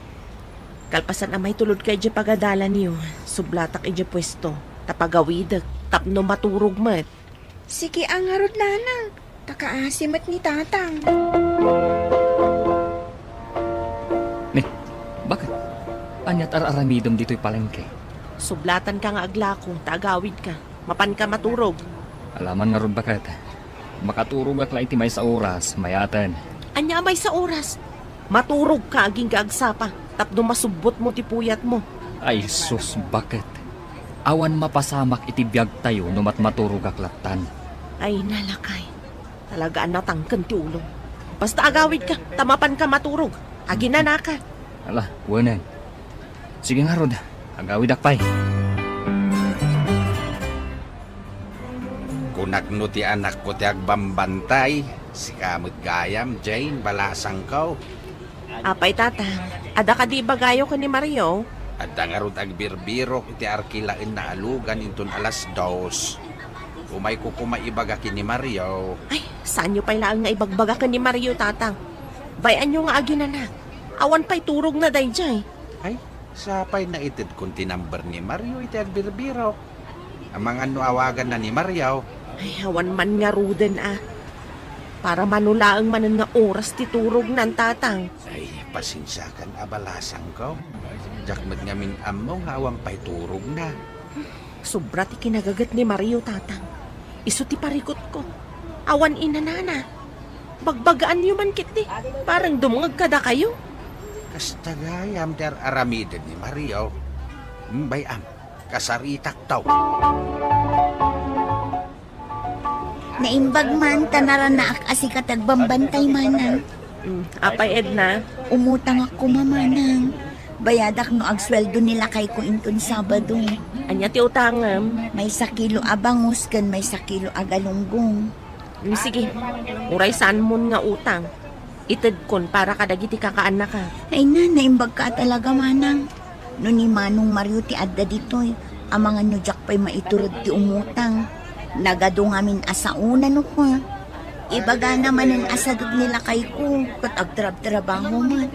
Kalpasan a maitulodka idiay pagadalanyo, sublatak idiay puesto, ta pagawidek tapno maturog met. Sige a ngarud, Nanang, ta kaasi met ni Tatang. Ni, bakit? Ania't ar-aramidem ditoy palengke? Sublatanka nga aglako, ta agawidka. Mapanka maturog. Alaman ngarud, baket. Makaturogak la iti maysa oras, mayaten. Ania a maysa oras? Maturogka agingga agsapa, tapno masubbotmo ti puyatmo. Ay, sus, baket. Awan mapasamak iti biagtayo no matmaturogak lattan. Ay, nalakay. Talaga a natangken ti ulom. Basta agawidka, ta mapanka maturog. Aginanaka. Ala, wenen. Sige ngarud, agawidak pay. Kunak no ti anakko ti agbambantay, sika met gayam, Jane, balasangko. Apay, Tatang, adda kadi ibagayo ken ni Mario? Adda ngarud agbirbirok iti arkilaenna a lugan inton alas dos. Umayko koma ibaga ken ni Mario. Ay, saanyo pay laeng nga ibagbaga ken ni Mario, Tatang. Bay-anyo nga aginanak. Awan pay turogna daydiay. Ay, sapay naitedkon ti number ni Mario iti agbirbirok. Amangan no awaganna ni Mario. Ay, awan man ngaruden a. Para mano laeng manen nga oras ti turognan, Tatang. Ay, pasensiakan a balasangko. Diak met ngamin ammo nga awan pay turogna. Sobra ti kinagaget ni Mario, Tatang. Isu ti parikutko. Awan inanana. Bagbagaanyo man ketdi. Parang dumngeg kadakayo. Kasta gayam ti ar-aramiden ni Mario. Hmm, bay-am, kasaritakto. Naimbag man ta naranaak a sika ti agbambantay, manang. Mm, apay, Edna? Umutangak koma, manang. Bayadak no agsueldo ni lakayko inton Sabado. Ania ti utangem? Maysa kilo a bangus ken maysa kilo a galunggong. Mm, sige. Uray saanmon nga utang, itedkon para kadagiti kakaannaka. Ay na, naimbagka a talaga, manang. No ni Manong Mario ti adda ditoy, amangan no diak pay maiturod ti umutang. Nagadu ngamin a saona no kua. Ibagana manen a sadeg ni lakayko ket agtrabtrabaho met.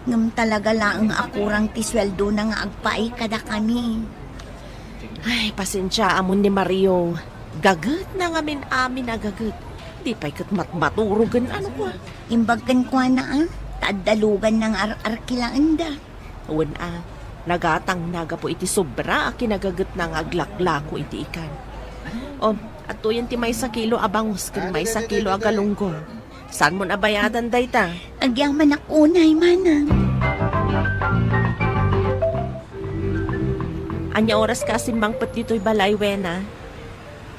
Ngem talaga laeng a kurang ti sueldona nga agpaay kadakami. Ay, pasensiaamon ni Mario. Gagetna ngamin amin a gaget. Di pay ket matmaturogen a no kua. Imbag kenkuana a, ta adda luganna nga ar-arkilaenda. Wen a, nagatangna gapu iti sobra a kinagagetna nga aglaklako iti ikan. O, adtoyen ti maysa kilo a bangus ken maysa kilo a galunggong. Saanmon a bayadan dayta? Agyamanak unay, manang. Ania oraska a simmangpet ditoy balay, Wena?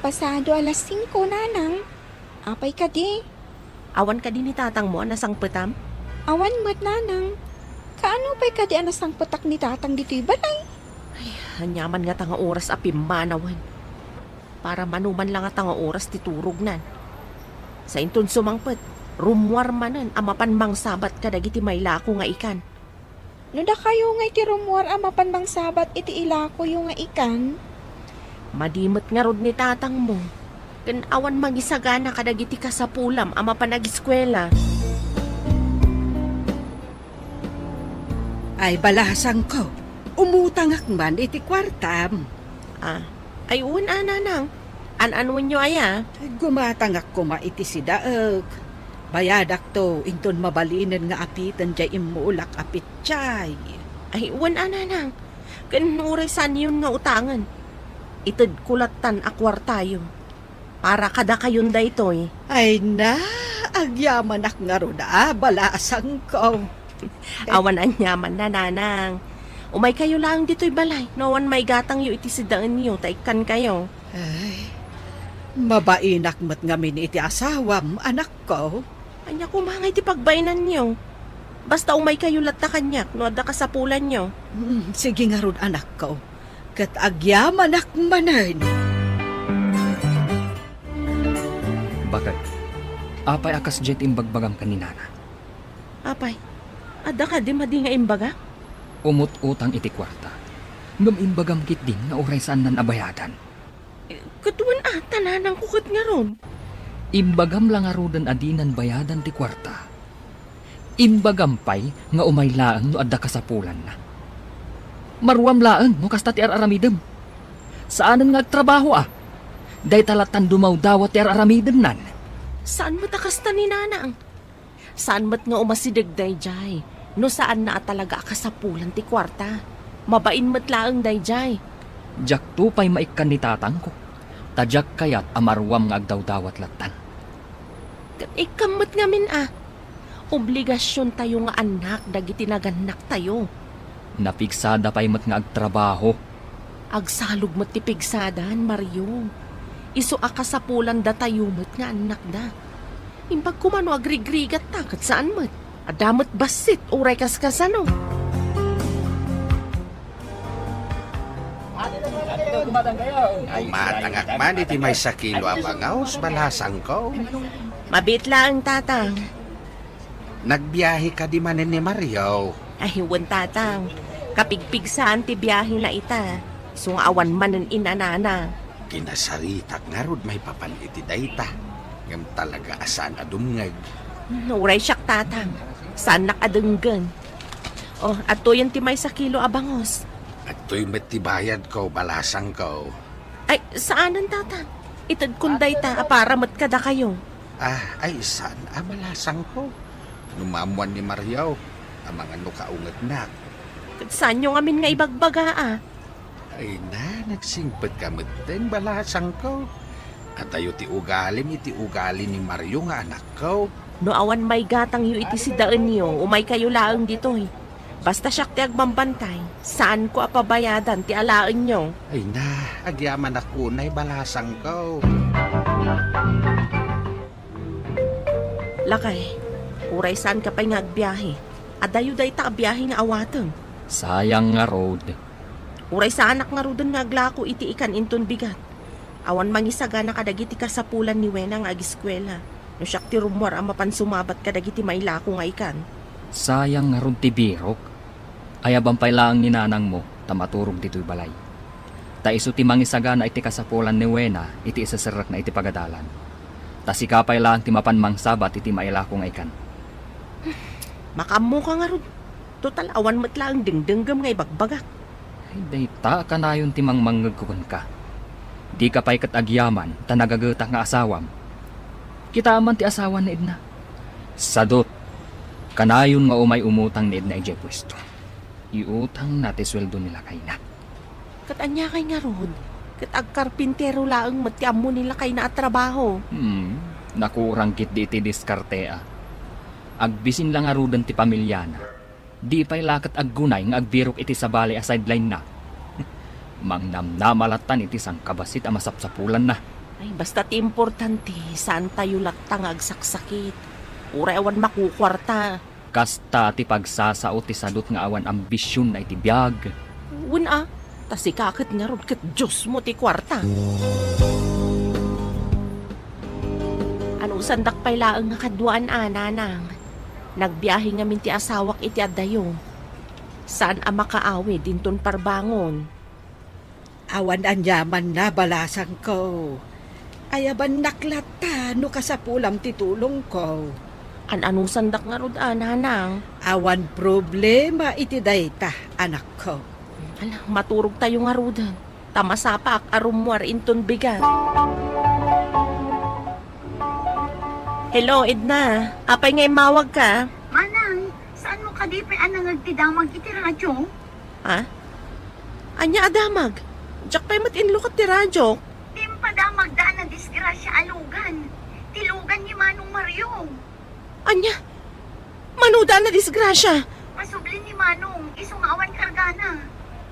Pasado alas singko, nanang. Apay kadi? Awan kadi ni tatangmo a nasangpetam? Awan met, nanang. Kaano pay kadi a nasangpetak ni tatang ditoy balay? Ay, aniaman ngata nga oras a pimmanawen. Para mano man la ngata nga oras ti turognan. Sainton sumangpet, rummuar manen a mapan mangsabat kadagiti mailako nga ikan. No dakayo ngay ti rummuar a mapan mangsabat iti ilakoyo nga ikan? Madi met ngarud ni tatangmo, ken awan mangisagana kadagiti kasapulam a mapan agiskuela. Ay, balasangko, umutangak man iti kuartam. Ah, ay, wen a, nanang. An-anuenyo aya? Ay, gumatangak koma iti sidaek. Bayadakto inton mabalinen nga apiten diay immulak a petsay. Ay, wen a, nanang. Ken uray saanyon nga utangen, itedko lattan a kuartayo. Para kadakayon daytoy. Ay na, agyamanak ngarud a, balasangko. Awan aniaman, nanang. Umaykayo laeng ditoy balay no awan maigatangyo iti sidaenyo ta ikkankayo. Ay, mabainak met ngamin iti asawam, anakko. Ania koma ngay ti pagbainanyo? Basta umaykayo latta kaniak no adda kasapulanyo. Mm, sige ngarud, anakko. Ket agyamanak manen. Baket, apay a kasdiay ti imbagbagam ken ni nana? Apay, adda kadi madi nga imbagak? Umut-utang iti kuarta. Ngem imbagam ketdin nga uray saannan a bayadan. Ket wen a, ta nanangko ket ngarud. Imbagam la ngaruden a dinan bayadan ti kuarta. Imbagam pay nga umay laeng no adda kasapulanna. Maruam laeng no kasta ti ar-aramidem. Saanen nga agtrabaho a. Dayta lattan dumawdawat ti ar-aramidennan. Saan met a kasta ni nanang? Saan met nga umasideg daydiay no saanna a talaga a kasapulan ti kuarta. Mabain met laeng daydiay. Diakto pay maikkan ni tatangko, ta diak kayat a maruam nga agdawdawat lattan. Ket ikkam met ngamin a. Obligasiontayo nga annak dagiti nagannaktayo. Napigsada pay met nga agtrabaho. Agsalog met ti pigsadan, Mario. Isu a kasapulandatayo met nga annakda. Imbag koma no agrigrigatta ket saan met. Adda met bassit uray kaskasano. Umatangak man iti maysa kilo a bangaw, balasangko. Mabiit laeng, tatang. Nagbiahe kadi manen ni Mario? Ay, wen, tatang. Kapigpigsaan ti biahena ita. Isu nga awan manen inanana. Kinasaritak ngarud maipapan iti dayta. Ngem talaga a saan a dumngeg. Hmm, uray siak, tatang. Saannak a denggen. O, adtoyen ti maysa kilo a bangus. Adtoy met ti bayadko, balasangko. Ay, saanen, tatang. Itedkon dayta a para met kadakayo. Ah, ay, saan a, balasangko. No maammuan ni Mario, amangan no kaungetnak. Ket saanyo ngamin nga ibagbaga a. Ay na, nagsingpetka metten, balasangko. Adayo ti ugalim iti ugali ni Mario nga anakko. No awan maigatangyo iti sidaenyo, umaykayo laeng ditoy. Basta siak ti agbambantay, saanko a pabayadan ti alaenyo. Ay na, agyamanak unay, balasangko. Lakay, uray saanka pay nga agbiahe, adayo dayta a biahe nga awatem. Sayang ngarud. Uray saanak ngaruden nga aglako iti ikan inton bigat. Awan mangisagana kadagiti kasapulan ni Wena nga agiskuela, no siak ti rummuar a mapan sumabat kadagiti mailako nga ikan. Sayang ngarud ti birok. Ayaban pay laeng ni nanangmo ta maturog ditoy balay. Ta isu ti mangisagana iti kasapulan ni Wena iti iseserrekna iti pagadalan. Ta sika pay laeng ti mapan mangsabat iti mailako nga ikan. Makaammoka ngarud. Total, awan met laeng dengdenggem nga ibagbagak. Ay, dayta a kanayon ti mangmangngegko kenka. Dika pay ket agyaman ta nagagetak nga asawam. Kitaem man ti asawan ni Edna. Sadut, kanayon nga umay umutang ni Edna idiay puesto. Iutangna ti sueldo ni lakayna. Ket ania kay ngarud? Ket agkarpintero laeng met ti ammo ni lakayna a trabaho. Hmm, nakurang ketdi iti diskarte a. Agbisin la ngaruden ti pamiliana. Di pay la ket aggunay nga agbirok iti sabali a sideline-na. Mangnamnama lattan iti sangkabassit a masapsapulanna. Ay, basta ti importante, saantayo latta nga agsaksakit. Uray awan makukuarta. Kasta ti pagsasao ti sadut nga awan ambisionna iti biag. Wen a, ta sika ket ngarud ket diosmo ti kuarta. Anusandak pay laeng nga kaduaan a, nanang. Nagbiahe ngamin ti asawak iti addayo. Saan a makaawid inton parbangon. Awan aniamanna, balasangko. Ayabannak latta no kasapulam ti tulongko. An-anusandak ngarud a, nanang? Awan problema iti dayta, anakko. Ala, maturogtayo ngaruden. Ta masapaak a rummuar inton bigat. Hello, Edna. Apay nga immawagka? Manang, saanmo kadi pay a nangngeg ti damag iti radio? Ha? Ania a damag? Diak pay met inlukat ti radio. Ti impadamagda a nadisgrasia a lugan. Ti lugan ni Manong Mario. Ania? Manoda a nadisgrasia? Pasubli ni Manong, isu nga awan kargana.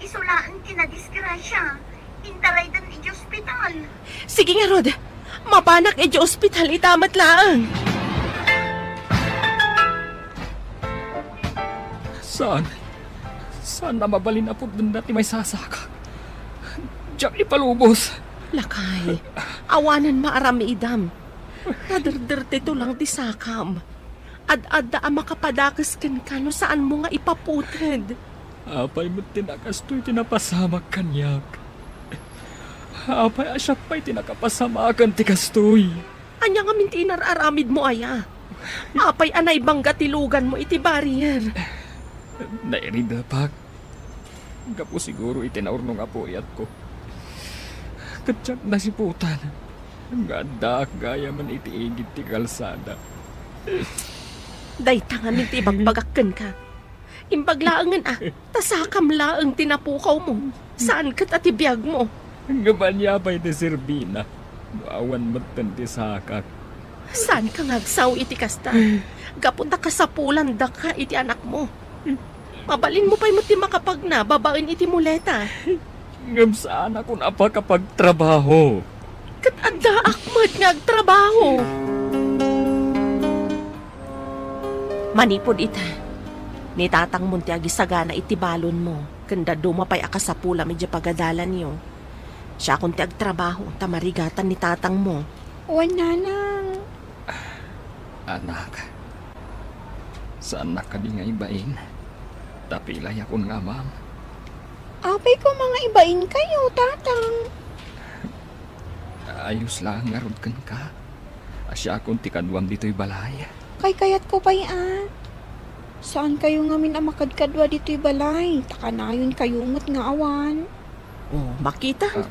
Isu laeng ti nadisgrasya. Intaraydan iti ospital. Sige ngarud, mapanak iti ospital ita met laeng. Saan? Saan a mabalin a pudnenda ti maisasakak? Diak ipalubos. Lakay, awanen maaramidam. Naderder ti tulang ti sakam. Ad-adda a makapadakes kenka no saanmo nga ipaputed. Apay met ti nakastoy ti napasamak kaniak? Apay a siak pay ti nakapasamakan ti kastoy? Ania ngamin ti inar-aramidmo aya? Apay a naibangga ti luganmo iti barrier? Nairidepak. Gapu siguro iti naurnong a puyatko. Ket diak nasiputan nga addaak gayamen iti igid ti kalsada. Dayta ngamin ti ibagbagak kenka. Imbag laengen a, ta sakam laeng ti napukawmo. Saan ket a ti biagmo. Ngem ania pay ti serbina no awan metten ti sakak? Saanka nga agsao iti kasta? Gapu ta kasapulandaka iti anakmo. Mabalinmo pay met ti makapagna babaen iti muleta. Ngem saanakon a pakapagtrabaho. Ket addaak met nga agtrabaho. Manipud ita, ni tatangmon ti agisagana iti balonmo, ken dadduma pay a kasapulam idiay pagadalanyo. Siakon ti agtrabaho ta marigatan ni tatangmo. Wen, nanang. Anak, saannak kadi nga ibain? Ta pilayakon nga amam. Apay koma nga ibainkayo, tatang? Ayos laeng ngarud kenka. A siakon ti kaduam ditoy balay. Kaykayatko pay a. Saankayo ngamin a makadkadua ditoy balay, ta kanayonkayo met nga awan. Oh, makita? Um.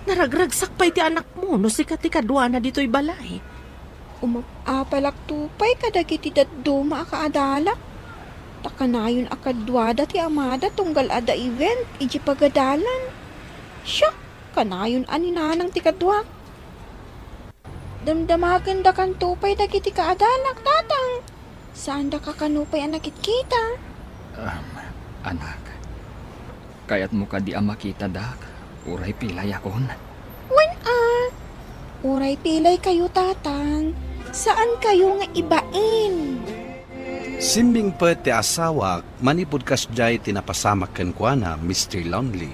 Naragragsak pay ti anakmo no sika ti kaduana ditoy balay. Umap-apalakto pay kadagiti dadduma a kaadalak. Ta kanayon a kaduada ti amada tunggal adda event idiay pagadalan. Siak, kanayon a ni nanang ti kaduak. Damdamagendakanto pay dagiti kaadalak, tatang. Saandaka kano pay a nakitkita. Um, anak, kayatmo kadi a makitadak, uray pilayakon? Wen a, uray pilaykayo, tatang. Saankayo nga ibain. Simmingpet ti asawak manipud kasdiay ti napasamak kenkuana, Mister Lonely.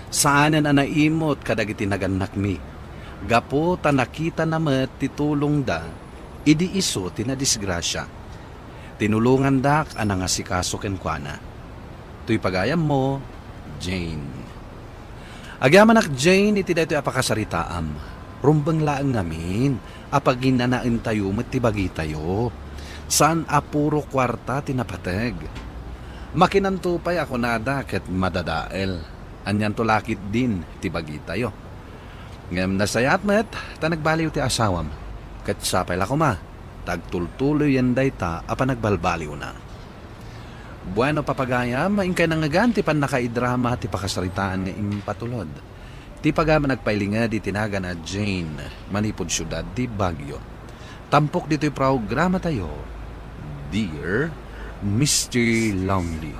Saanen a naimut kadagiti nagannakmi, gapu ta nakitana met ti tulongda idi isu ti nadisgrasia. Tinulongandak a nangasikaso kenkuana. Toy pagayammo, Jane. Agyamanak, Jane, iti daytoy a pakasaritaam. Rumbeng laeng ngamin a paginanaentayo met ti bagitayo. Saan a puro kuarta ti napateg. Makinanto pay a kunada ket madadael. Anianto la ketdin ti bagitayo. Ngem nasayaat met ta nagbaliw ti asawam. Ket sapay la koma ta agtultuloyen dayta a panagbalbaliwna. Bueno, papagayam, inkay nangngegan ti pannakaidrama ti pakasaritaan nga impatulod. Ti pagayam a nagpailinged iti nagan a Jane manipud siudad ti Baguio. Tampok ditoy programatayo, Dear Mister Lonely.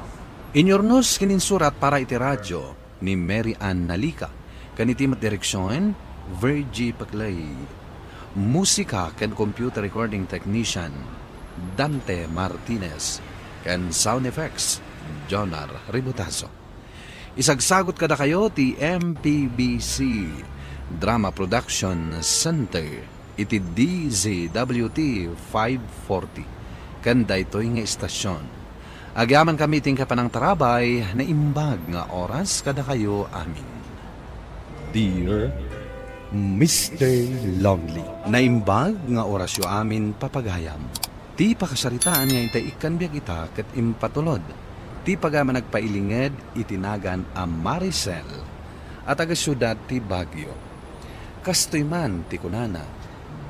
Inyurnos ken insurat para iti radio ni Mary Ann Nalica, ken iti met direksion, Virgie Paclay. Musika ken computer recording technician, Dante Martinez, ken sound effects, Jonar Ributazo. Isagsagot kadakayo ti M P B C Drama Production Center iti D Z W T five forty, ken daytoy nga istasyon. Agyamankami iti panangtarabay, naimbag nga oras kadakayo amin. Dear Mister Lonely. Naimbag nga orasyo amin, papagayam. Ti pakasaritaan nga intay ikkan biag ita ket impatulod ti pagayam a nagpailinged iti nagan a Maricel a taga-siudad ti Baguio. Kastoy man ti kunana,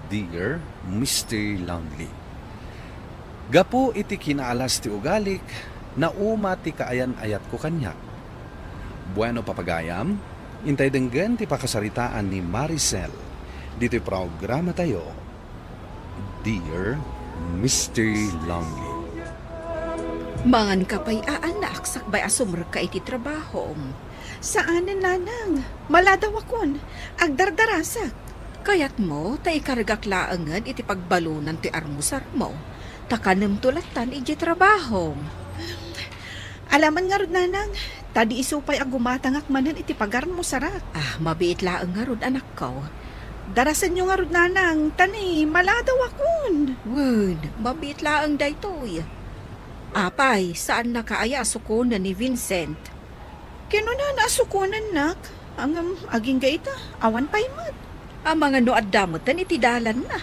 Dear Mister Lonely. Gapu iti kinaalas ti ugalik, nauma ti kaayan-ayatko kaniak. Bueno, papagayam, intay denggen ti pakasaritaan ni Maricel ditoy programatayo, Dear Mister Lonely. Manganka pay a, anak, sakbay a sumrekka iti trabahom. Saanen, nanang. Maladawakon. Agdardarasak. Kayatmo ta ikargak laengen iti pagbalunan ti armusarmo, ta kanemto lattan idiay trabahom. Alaman ngarud, nanang, ta di isu pay a gumatangak manen iti pagarmusarak. Ah, mabiit laeng ngarud, anakko. Darasenyo ngarud, nanang, ta ni maladawakon. Wen, mabiit laeng daytoy. Apay, saannaka aya a sukonen ni Vincent? Kinunana a sukonennak, ngem agingga ita, awan pay met. Amangan no adda meten iti dalanna.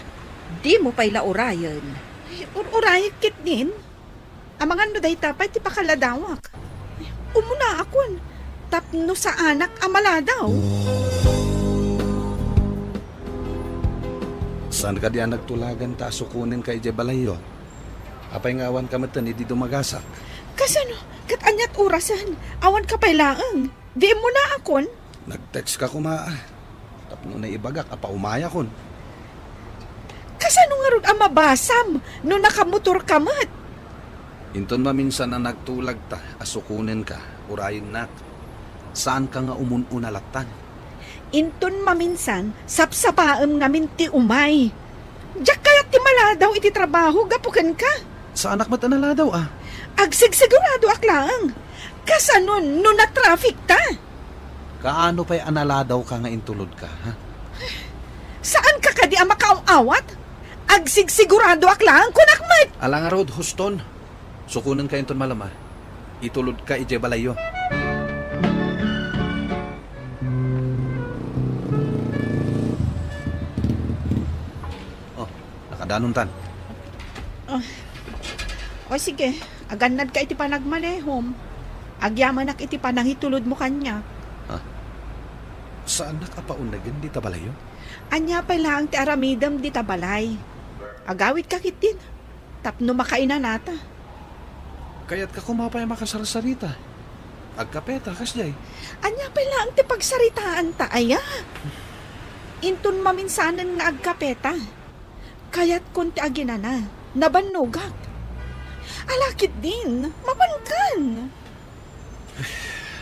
Dimo pay la urayen. Ay, ur-urayek ketdin. Amangan no dayta pay ti pakaladawak. Umunaakon, tapno saanak a maladaw. Saan kadi a nagtulagan ta a sukonenka idiay balayyo? Apay nga awanka metten idi dumagasak? Kasano? Ket aniat orasen? Awanka pay laeng. Di immunaakon? Nag-text ka koma, ah. Tapno naibagak a paumayakon. Kasano ngarud a mabasam no nakamotorka met? Inton maminsan a nagtulagta a sukonenka, urayennak. Saanka nga umun-una lattan. Inton maminsan, sapsapaem ngamin ti umay. Diak kayat ti maladaw iti trabaho gapu kenka. Saanak met a naladaw, ah. Agsigsiguradoak laeng. Kasanon no na-traffic ta? Kaano pay a naladawka nga intulodka, ha? Saanka kadi a makaaw-awat? Agsigsiguradoak laeng, kunak met! Ala ngarud, huston. Sukonenka inton malem, ah. Itulodka idiay balayyo. Oh, nakadanontan. Ah. O sige, agannadka iti panagmanehom. Agyamanak iti panangitulodmo kaniak. Ah. Saannak a paunegen dita balayyo? Ania pay laeng ti aramidem dita balay? Agawidka ketdin. Tapno makainanata. Kayatka koma pay a makasarsarita. Agkapeta, kasdiay. Ania pay laeng ti pagsaritaanta, aya? Inton maminsanen nga agkapeta. Kayatkon ti aginana. Nabannogak. Ala ketdin, mapankan.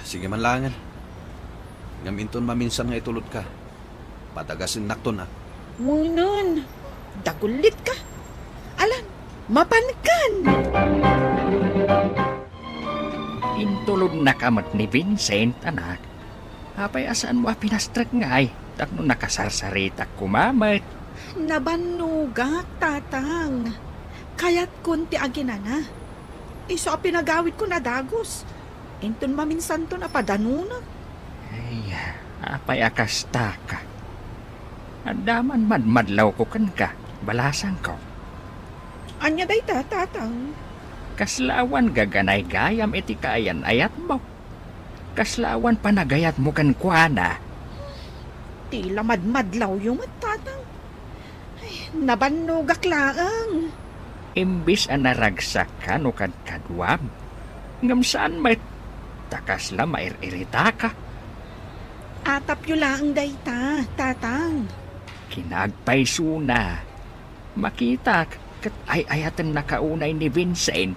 Sige man laengen. Ngem inton maminsan nga itulodka, padagasennak ton, ah. Wenno, dagullitka. Alan, mapankan. Intulodnaka met ni Vincent, anak. Apay a saanmo a pinastrek ngay, tapno nakasarsaritak koma met? Nabannogak, Tatang. Kayatkon ti aginana. Isu a pinagawidkon a dagus. Inton maminsanton a padanonak. Ay, apay a kastaka? Adda man madmadlawko kenka, balasangko. Ania dayta, Tatang? Kasla awan gaganaygayam iti kaayan-ayatmo. Kasla awan panagayatmo kenkuana. Ti la madmadlawyo met, Tatang. Ay, nabannogak laeng. Imbis a naragsak ka no kadkaduam, ngem saan met, ta kasla mair-iritaka. Atapyo laeng dayta, Tatang. Kinaagpaysona. Makitak ket ay-ayatennaka unay ni Vincent.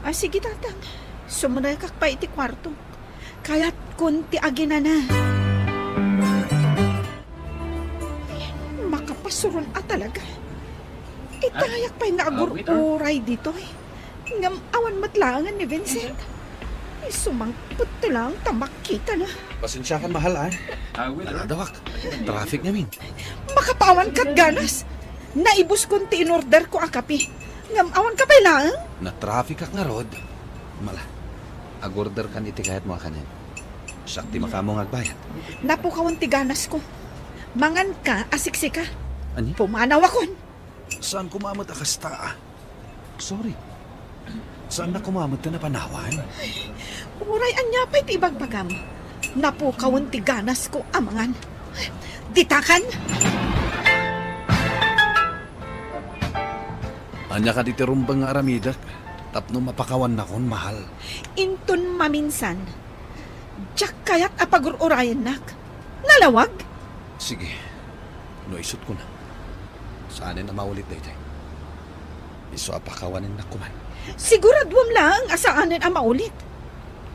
Ah, sige, Tatang. Sumrekak pay iti kuarto. Kayatkon ti aginana. Makapasuron a talaga. Itayak pay nga agur-uray ditoy. Ngem awan met laengen ni Vincent. Ay, sumangpet ti laeng ta makitana. Pasensiakan, mahal, ah. Naladawak. Traffic ngamin. Makapawan kat ganas. Naibuskon ti inorderko a kape. Ngem awanka pay laeng? Na-traffic ak ngarud. Mala, agorderkan iti kayatmo a kanen. Siak ti makaammo nga agbayad. Napukawan ti ganasko. Manganka a siksika. Ania? Pumanawakon. Saan koma met a kasta, ah? Sorry. Saannak koma met a napanawan? Uray ania pay ti ibagbagam? Napukawan ti ganasko a mangan. Ditakan! Ania kadi ti rumbeng nga aramidek tapno mapakawannakon, mahal? Inton maminsan, diak kayat a pagur-urayennak. Nalawag? Sige. No isut' ko na. Saanen a maulit daytoy. Isu a pakawanennak koma. Siguraduam laeng a saanen a maulit.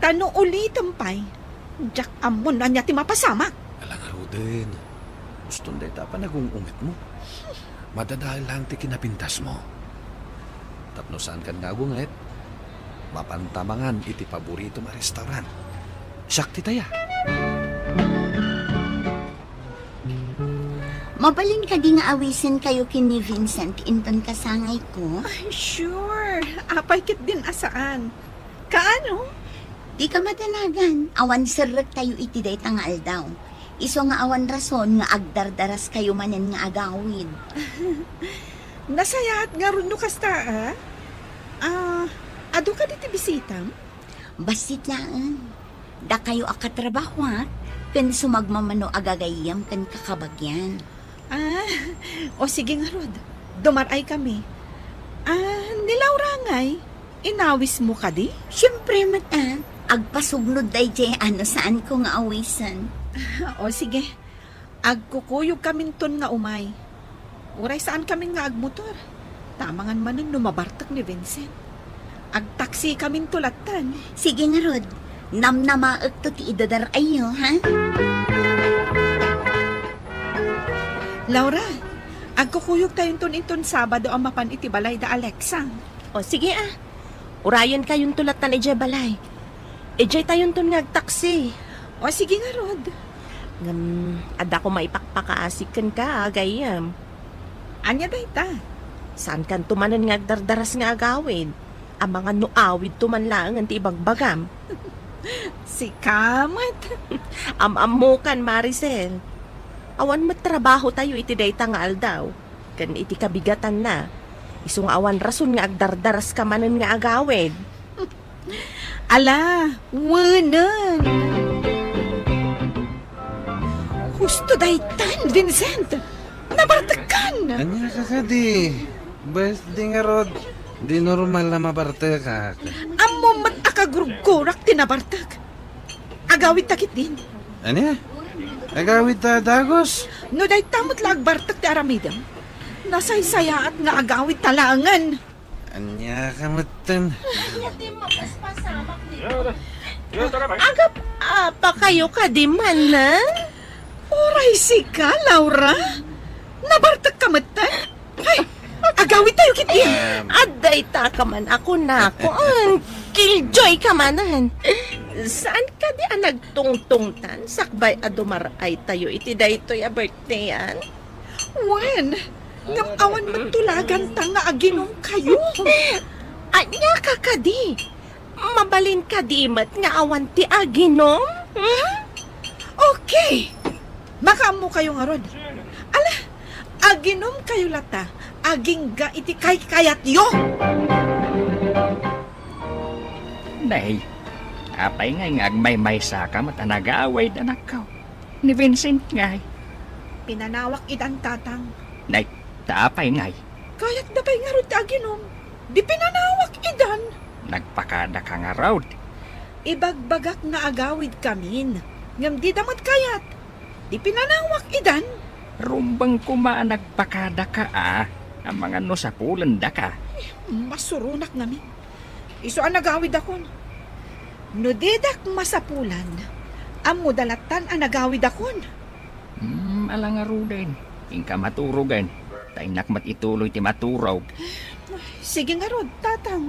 Ta no ulitem pay, diak ammon no ania ti mapasamak. Ala ngaruden, guston dayta a panagung-ungitmo. Madadael laeng ti kinapintasmo. Tapno saankan nga agunget, mapanta mangan iti paboritom a restaurant. Siak ti taya. Mabalin kadi nga awisenkayo ken ni Vincent inton kasangayko? Ay, sure. Apay ketdin a saan. Kaano? Dika madanagan, awan serrektayo iti dayta nga aldaw. Isu nga awan rason nga agdardaraskayo manen nga agawid. Nasayaat ngarud no kasta, a? Ah, adu kadi ti bisitam? Bassit laeng. Dakayo a katrabahoak ken sumagmamano a gagayyem ken kakabagian. Ah, o sige ngarud. Dumar-ay kami. Ah, ni Laura ngay, inawismo kadi? Siempre met a, agpasugnod daydiay a no saanko nga awisen. O sige. Agkukuyogkaminton nga umay. Uray saankami nga agmotor. Ta amangan manen no mabartek ni Vincent. Agtaksikaminto lattan. Sige ngarud, namnamaekto ti idadar-ayyo, ha? Laura, agkukuyogtayonton inton Sabado a mapan iti balay da Alexa. O, sige, a. Urayenkayonto lattan idiay balay. Idiaytayonton nga agtaksi. O, sige ngarud. Ngem, adda koma ipakpakaasik kenka, a, gayyem. Ania dayta? Saankanto manen nga agdardaras nga agawid. Amangan no awidto man laengen ti ibagbagam. Sika met. Am-ammokan, Maricel. Awan met trabahotayo iti dayta nga aldaw. Ken iti kabigatanna, isu nga awan rason nga agdardaraska manen nga agawid. Ala, wenen. Husto daytan, Vincent. Nabartekkan. Ania ka kadi? Bes, di ngarud, di normal a mabartekak. Ammom met a kagurgurak ti nabartek. Agawidta ketdin. Ania? Agawidta a dagus? No dayta met la agbartek ti aramidem, nasaysayaat nga agawidta laengen. Ania ka metten? Agap-apakayo kadi manen? Uray sika, Laura? Nabartekka metten? Ay, agawidtayo ketdi. Em. Adda ita ka man a kunakon. Killjoy ka manen. Saan kadi a nagtungtungtan sakbay a dumar-aytayo iti daytoy a birthdayan? Wen, ngem awan met tulaganta nga aginumkayo. Ania ka kadi? Mabalin kadi met nga awan ti aginum? Hmm? Okay. Makaammokayo ngarud. Ala, aginumkayo latta, agingga iti kaykayatyo. Nay, apay ngay nga agmaymaysaka met a nagawid, anakko? Ni Vincent ngay. Pinanawak idan, Tatang. Nay, ta apay ngay? Kayatda pay ngarud ti aginum. Di pinanawak idan. Nagpakadaka ngarud. Ibagbagak nga agawidkamin, ngem dida met kayat. Di pinanawak idan. Rumbeng koma a nagpakadaka a, amangan no sapulendaka. Eh, masuronak ngamin. Isu a nagawidakon. No didak masapulan, ammoda lattan a nagawidakon. Hmm, ala ngaruden. Inka maturogen. Ta innak met ituloy ti maturog. Sige ngarud, Tatang.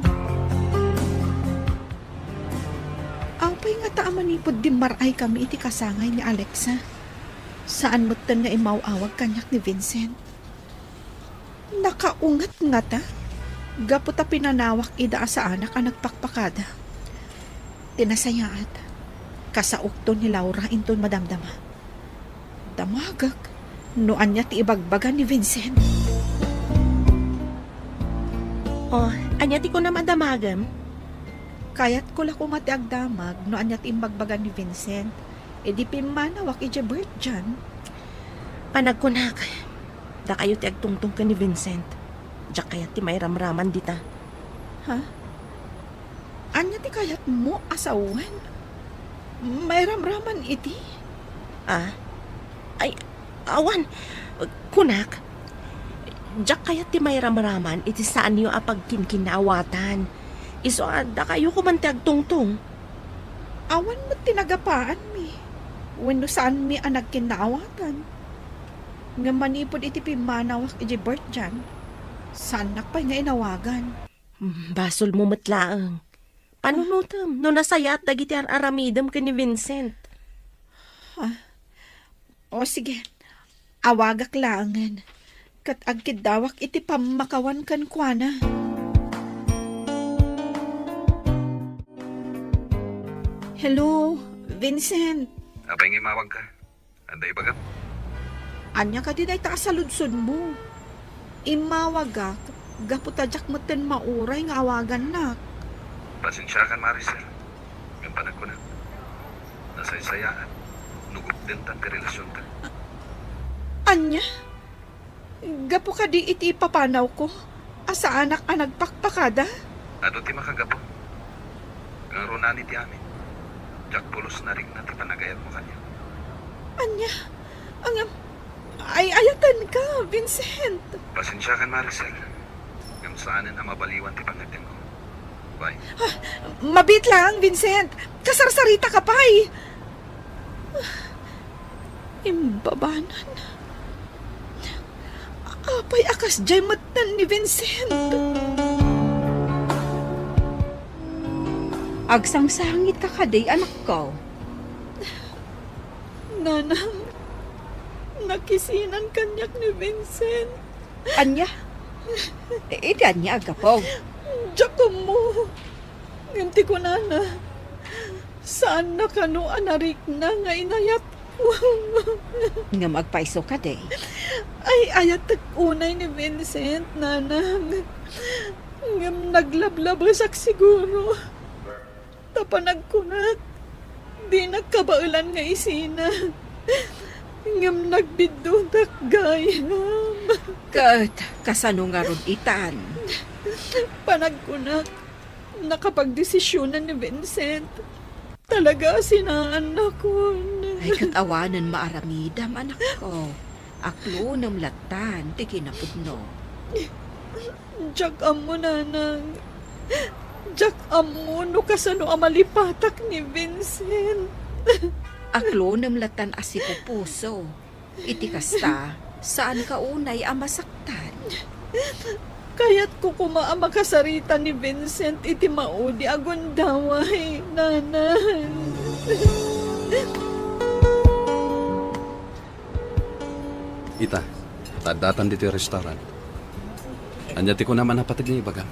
Apay ngata a manipud dimmar-ay kami iti kasangay ni Alexa? Saan metten nga immaw-awag kaniak ni Vincent. Nakaunget ngata? Gapu ta pinanawak ida a saanak a nagpakpakada. Ti nasayaat, kasaokto ni Laura inton madamdama. Damagek no ania ti ibagbaga ni Vincent. Oh, ania ti kunam a damagem? Kayatko la koma ti agdamag no ania ti imbagbaga ni Vincent. Idi pimmanawak idiay birthdayan. Panagkunak, dakayo ti agtungtong ken ni Vincent. Diak kayat ti mairamraman dita. Ha? Ania ti kayatmo a sawen? Mairamraman iti? Ah? Ay, awan. Kunak, diak kayat ti mairamraman iti saanyo a pagkinkinnaawatan. Isu a addakayo koma ti agtungtong. Awan met ti nagapaanmi, wenno saanmi a nagkinnaawatan. Ngem manipud iti pimmanawak idiay birthday, saannak pay nga inawagan. Hmm, basolmo met laeng. Panunotem no nasayaat dagiti ar-aramidem ken ni Vincent. Ah, o sige, awagak laengen, ket agkiddawak iti pammakawan kenkuana. Hello, Vincent. Apay nga immawagka? Adda ibagam? Ania kadi dayta a saludsodmo? Immawagak gapu ta diak metten mauray nga awagannak. Pasensiakan, Maricel. Ngem panagkunak, nasaysayaat no gupdenta ti relasionta. Ania? Gapu kadi iti ipapanawko a saanak a nagpakpakada? Adu ti makagapu. Ngarunani ti amin. Diak pulos narikna ti panagayatmo kaniak. Ania? Ngem, ay-ayatenka, Vincent. Pasensiakan, Maricel. Ngem saanen a mabaliwan ti pangngetenko. Bye. Ah, mabiit lang, Vincent. Kasarsaritaka pay. Ah, imbabanan. Apay a kasdiay metten ni Vincent? Agsangsangitka kadi, anakko? Nanang, nakisinan kaniak ni Vincent. Ania? Iti ania a gapu? Diak ammo. Ngem ti kunana, saanna kano a narikna nga inayatko. Ngem agpayso kadi? Ay-ayatek unay ni Vincent, Nanang. Ngem naglablabesak siguro. Ta panagkunak, dinak kabaelan nga isina. Ngem nagbiddutak gayam. Ket kasano ngarud itan? Panagkunak, nakapagdesisionan ni Vincent. Talaga a sinaannakon. Ay, ket awanen maaramidam, anakko. Aklonem lattan ti kinapudno. Diak ammo, Nanang. Diak ammo no kasano a malipatak ni Vincent. Aklonem lattan a sipupuso. Iti kasta, saanka unay a masaktan. Kayatko koma a makasarita ni Vincent iti maudi a gundaway, Nanang. Ita, ta addatan ditoy restaurant. Ania ti kunam a napateg nga ibagam?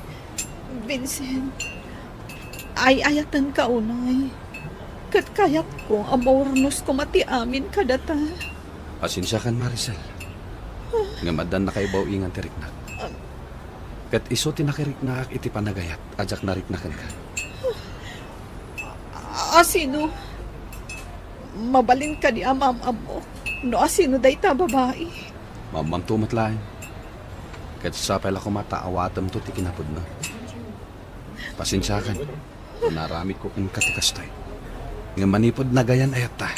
Vincent, ay-ayatenka unay. Ket kayatko a maurnos koma ti amin kadata. Pasensiakan, Maricel. Ngem addan nakaibaw-ingan ti riknak. Ket isu ti nakiriknaak iti panagayat a diak narikna kenka. Asino? Mabalin kadi a maam-ammok no asino dayta a babai? Maam-amto met laeng. Ket sapay la koma ta awatemto ti kinapudno. Pasensiakan no naaramidko kenka ti kastoy. Ngem manipud nagayan-ayatta,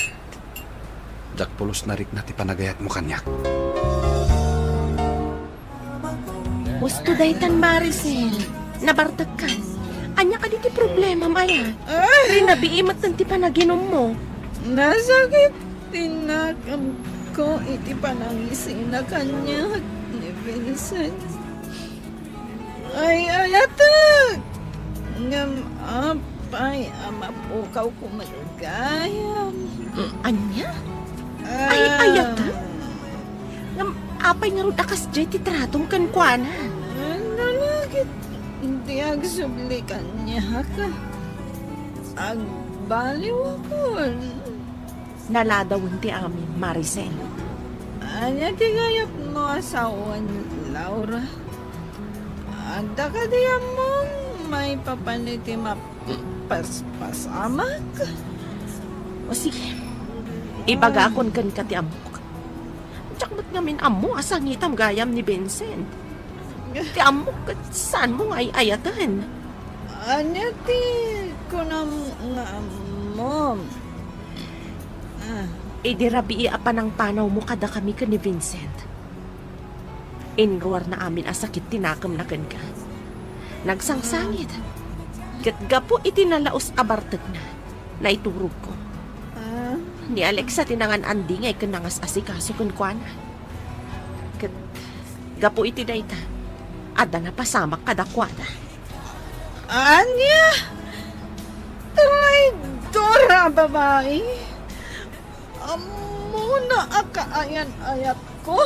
diak pulos narikna ti panagayatmo kaniak. Husto daytan, Maricel. Nabartekkan. Ania kadi ti problemam aya? Ah! Rinabii metten ti panaginummo. Nasakit ti nakemko iti panangisina kaniak ni Vincent. Ay-ayatek! Ngem apay a mapukawko met gayam? Mm, ania? Ah. Ay-ayatek? Ngem apay ngarud a kasdiay ti tratom kenkuana? Nalagip ti agsubli kaniak. Agbaliwakon. Naladawen ti amin, Maricel. Ania ti gayatmo a sawen, Laura? Adda kadi ammom maipapan iti mapaspasamak? O sige, ibagakon kenka ti ammok. Diak met ngamin ammo a sangitam gayam ni Vincent. Ti ammok ket saanmo nga ay-ayaten. Ania ti kunam nga ammom? Ah. Idi rabii a panangpanawmo kadakami ken ni Vincent, inruarna amin a sakit ti nakemna kenka. Nagsangsangit. Ket gapu iti nalaus a bartekna, naiturogko. Ah. Ni Alexa ti nangan-andingay ken nangas-asikaso kenkuana. Ket gapu iti dayta, adda napasamak kadakuada. Ania? Traidora a babai! Ammona a kaayan-ayatko,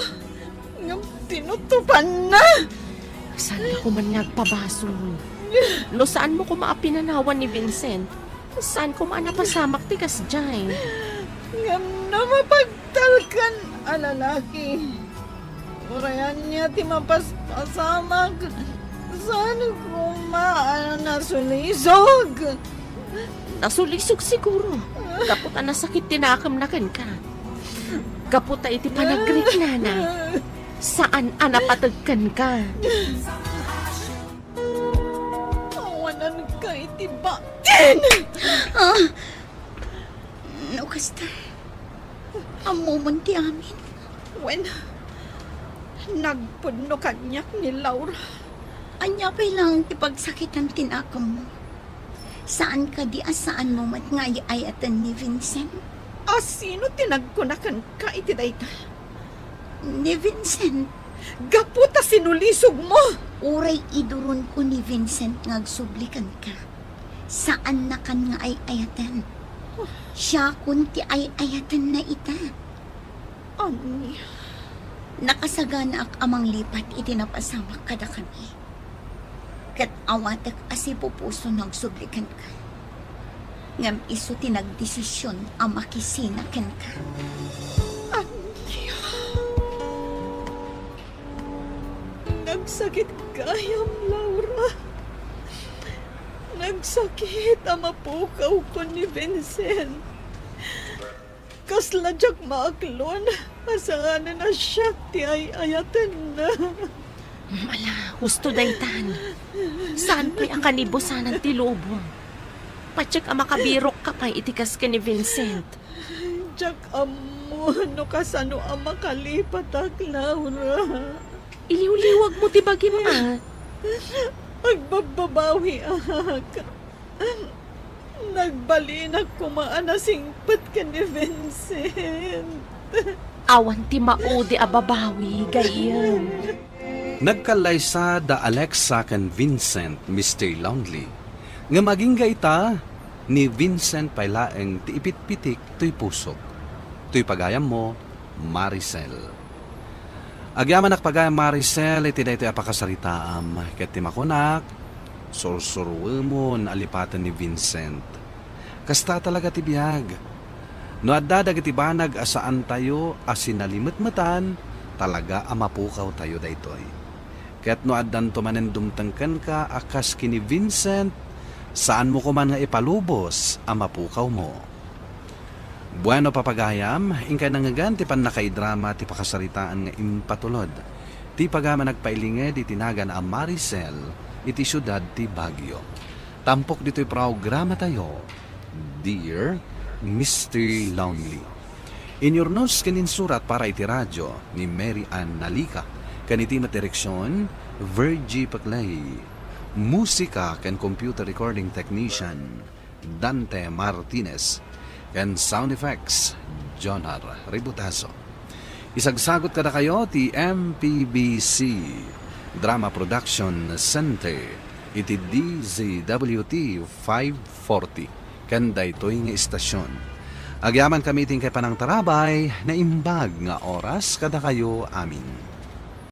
ngem tinutopanna. Saanka koma nga agpabasol? No saanmo koma a pinanawan ni Vincent, saan koma a napasamak ti kasdiay. Ngem no mapagtalkan a lalaki, uray ania ti mapaspasamak, saan koma a nasulisog. Nasulisog siguro. Gapu ta nasakit ti nakemna kenka. Gapu ta iti panagriknana, saan a napateg kenka. Awananka iti batin! Ah! No kasta, ammomon ti amin. Wen, nagpudno kaniak ni Laura. Ania pay laeng ti pagsakitan ti nakemmo? Saan kadi a saanmo met nga ay-ayaten ni Vincent? A sino ti nagkuna kenka iti dayta? Ni Vincent. Gapu ta sinulisogmo! Uray iduronko ni Vincent nga agsubli kenka, saannakan nga ay-ayaten. Siakon ti ay-ayatenna ita. Ania? Nakasaganaak a manglipat iti napasamak kadakami. Ket awatek a sipupuso no agsubli kenka. Ngem isu ti nagdesision a makisina kenka. Ania? Nagsakit gayam, Laura. Nagsakit a mapukawko ni Vincent. Kasla diak maaklon a saanen a siak ti ay-ayatenna. Ala, husto daytan. Saan pay a kanibusanan ti lubong? Patiek a makabirokka pay iti kas ken ni Vincent. Diak ammo no kasano a makalipatak, Laura. Iliwliwagmo ti bagim, a. Agbabbabawiak. Nagbalinak koma a nasingpet ken ni Vincent. Awan ti maudi a babawi, gayyem. Nagkallaysa da Alexa ken Vincent, Mister Lonely. Ngem agingga ita, ni Vincent pay laeng ti ipitpitik toy pusok. Toy pagayammo, Maricel. Agyamanak pagayam, Maricel, iti daytoy a pakasaritaam, ket ti makunak, sursuruemon a lipaten ni Vincent. Kasta talaga ti biag. No adda dagiti banag a saantayo a sinalimetmetan, talaga a mapukawtayo daytoy. Ket no addanto manen dumteng kenka a kas ken ni Vincent, saanmo koman nga ipalubos a mapukawmo. Bueno, papagayam, inkay nangngegan ti pannakaidrama ti pakasaritaan nga impatulod ti pagayam a nagpailinged iti nagan a Maricel iti siudad ti Baguio. Tampok ditoy programatayo, Dear Mister Lonely. Inyurnos ken insurat para iti radio ni Mary Ann Nalica, ken iti met direksion, Virgie Paclay. Musika ken computer recording technician, Dante Martinez, ken sound effects, Jonar Ributazo. Isagsagot kadakayo ti M P B C Drama Production Center iti D Z W T five forty ken daytoy nga istasyon. Agyamankami iti inkay panangtarabay, naimbag nga oras kadakayo amin.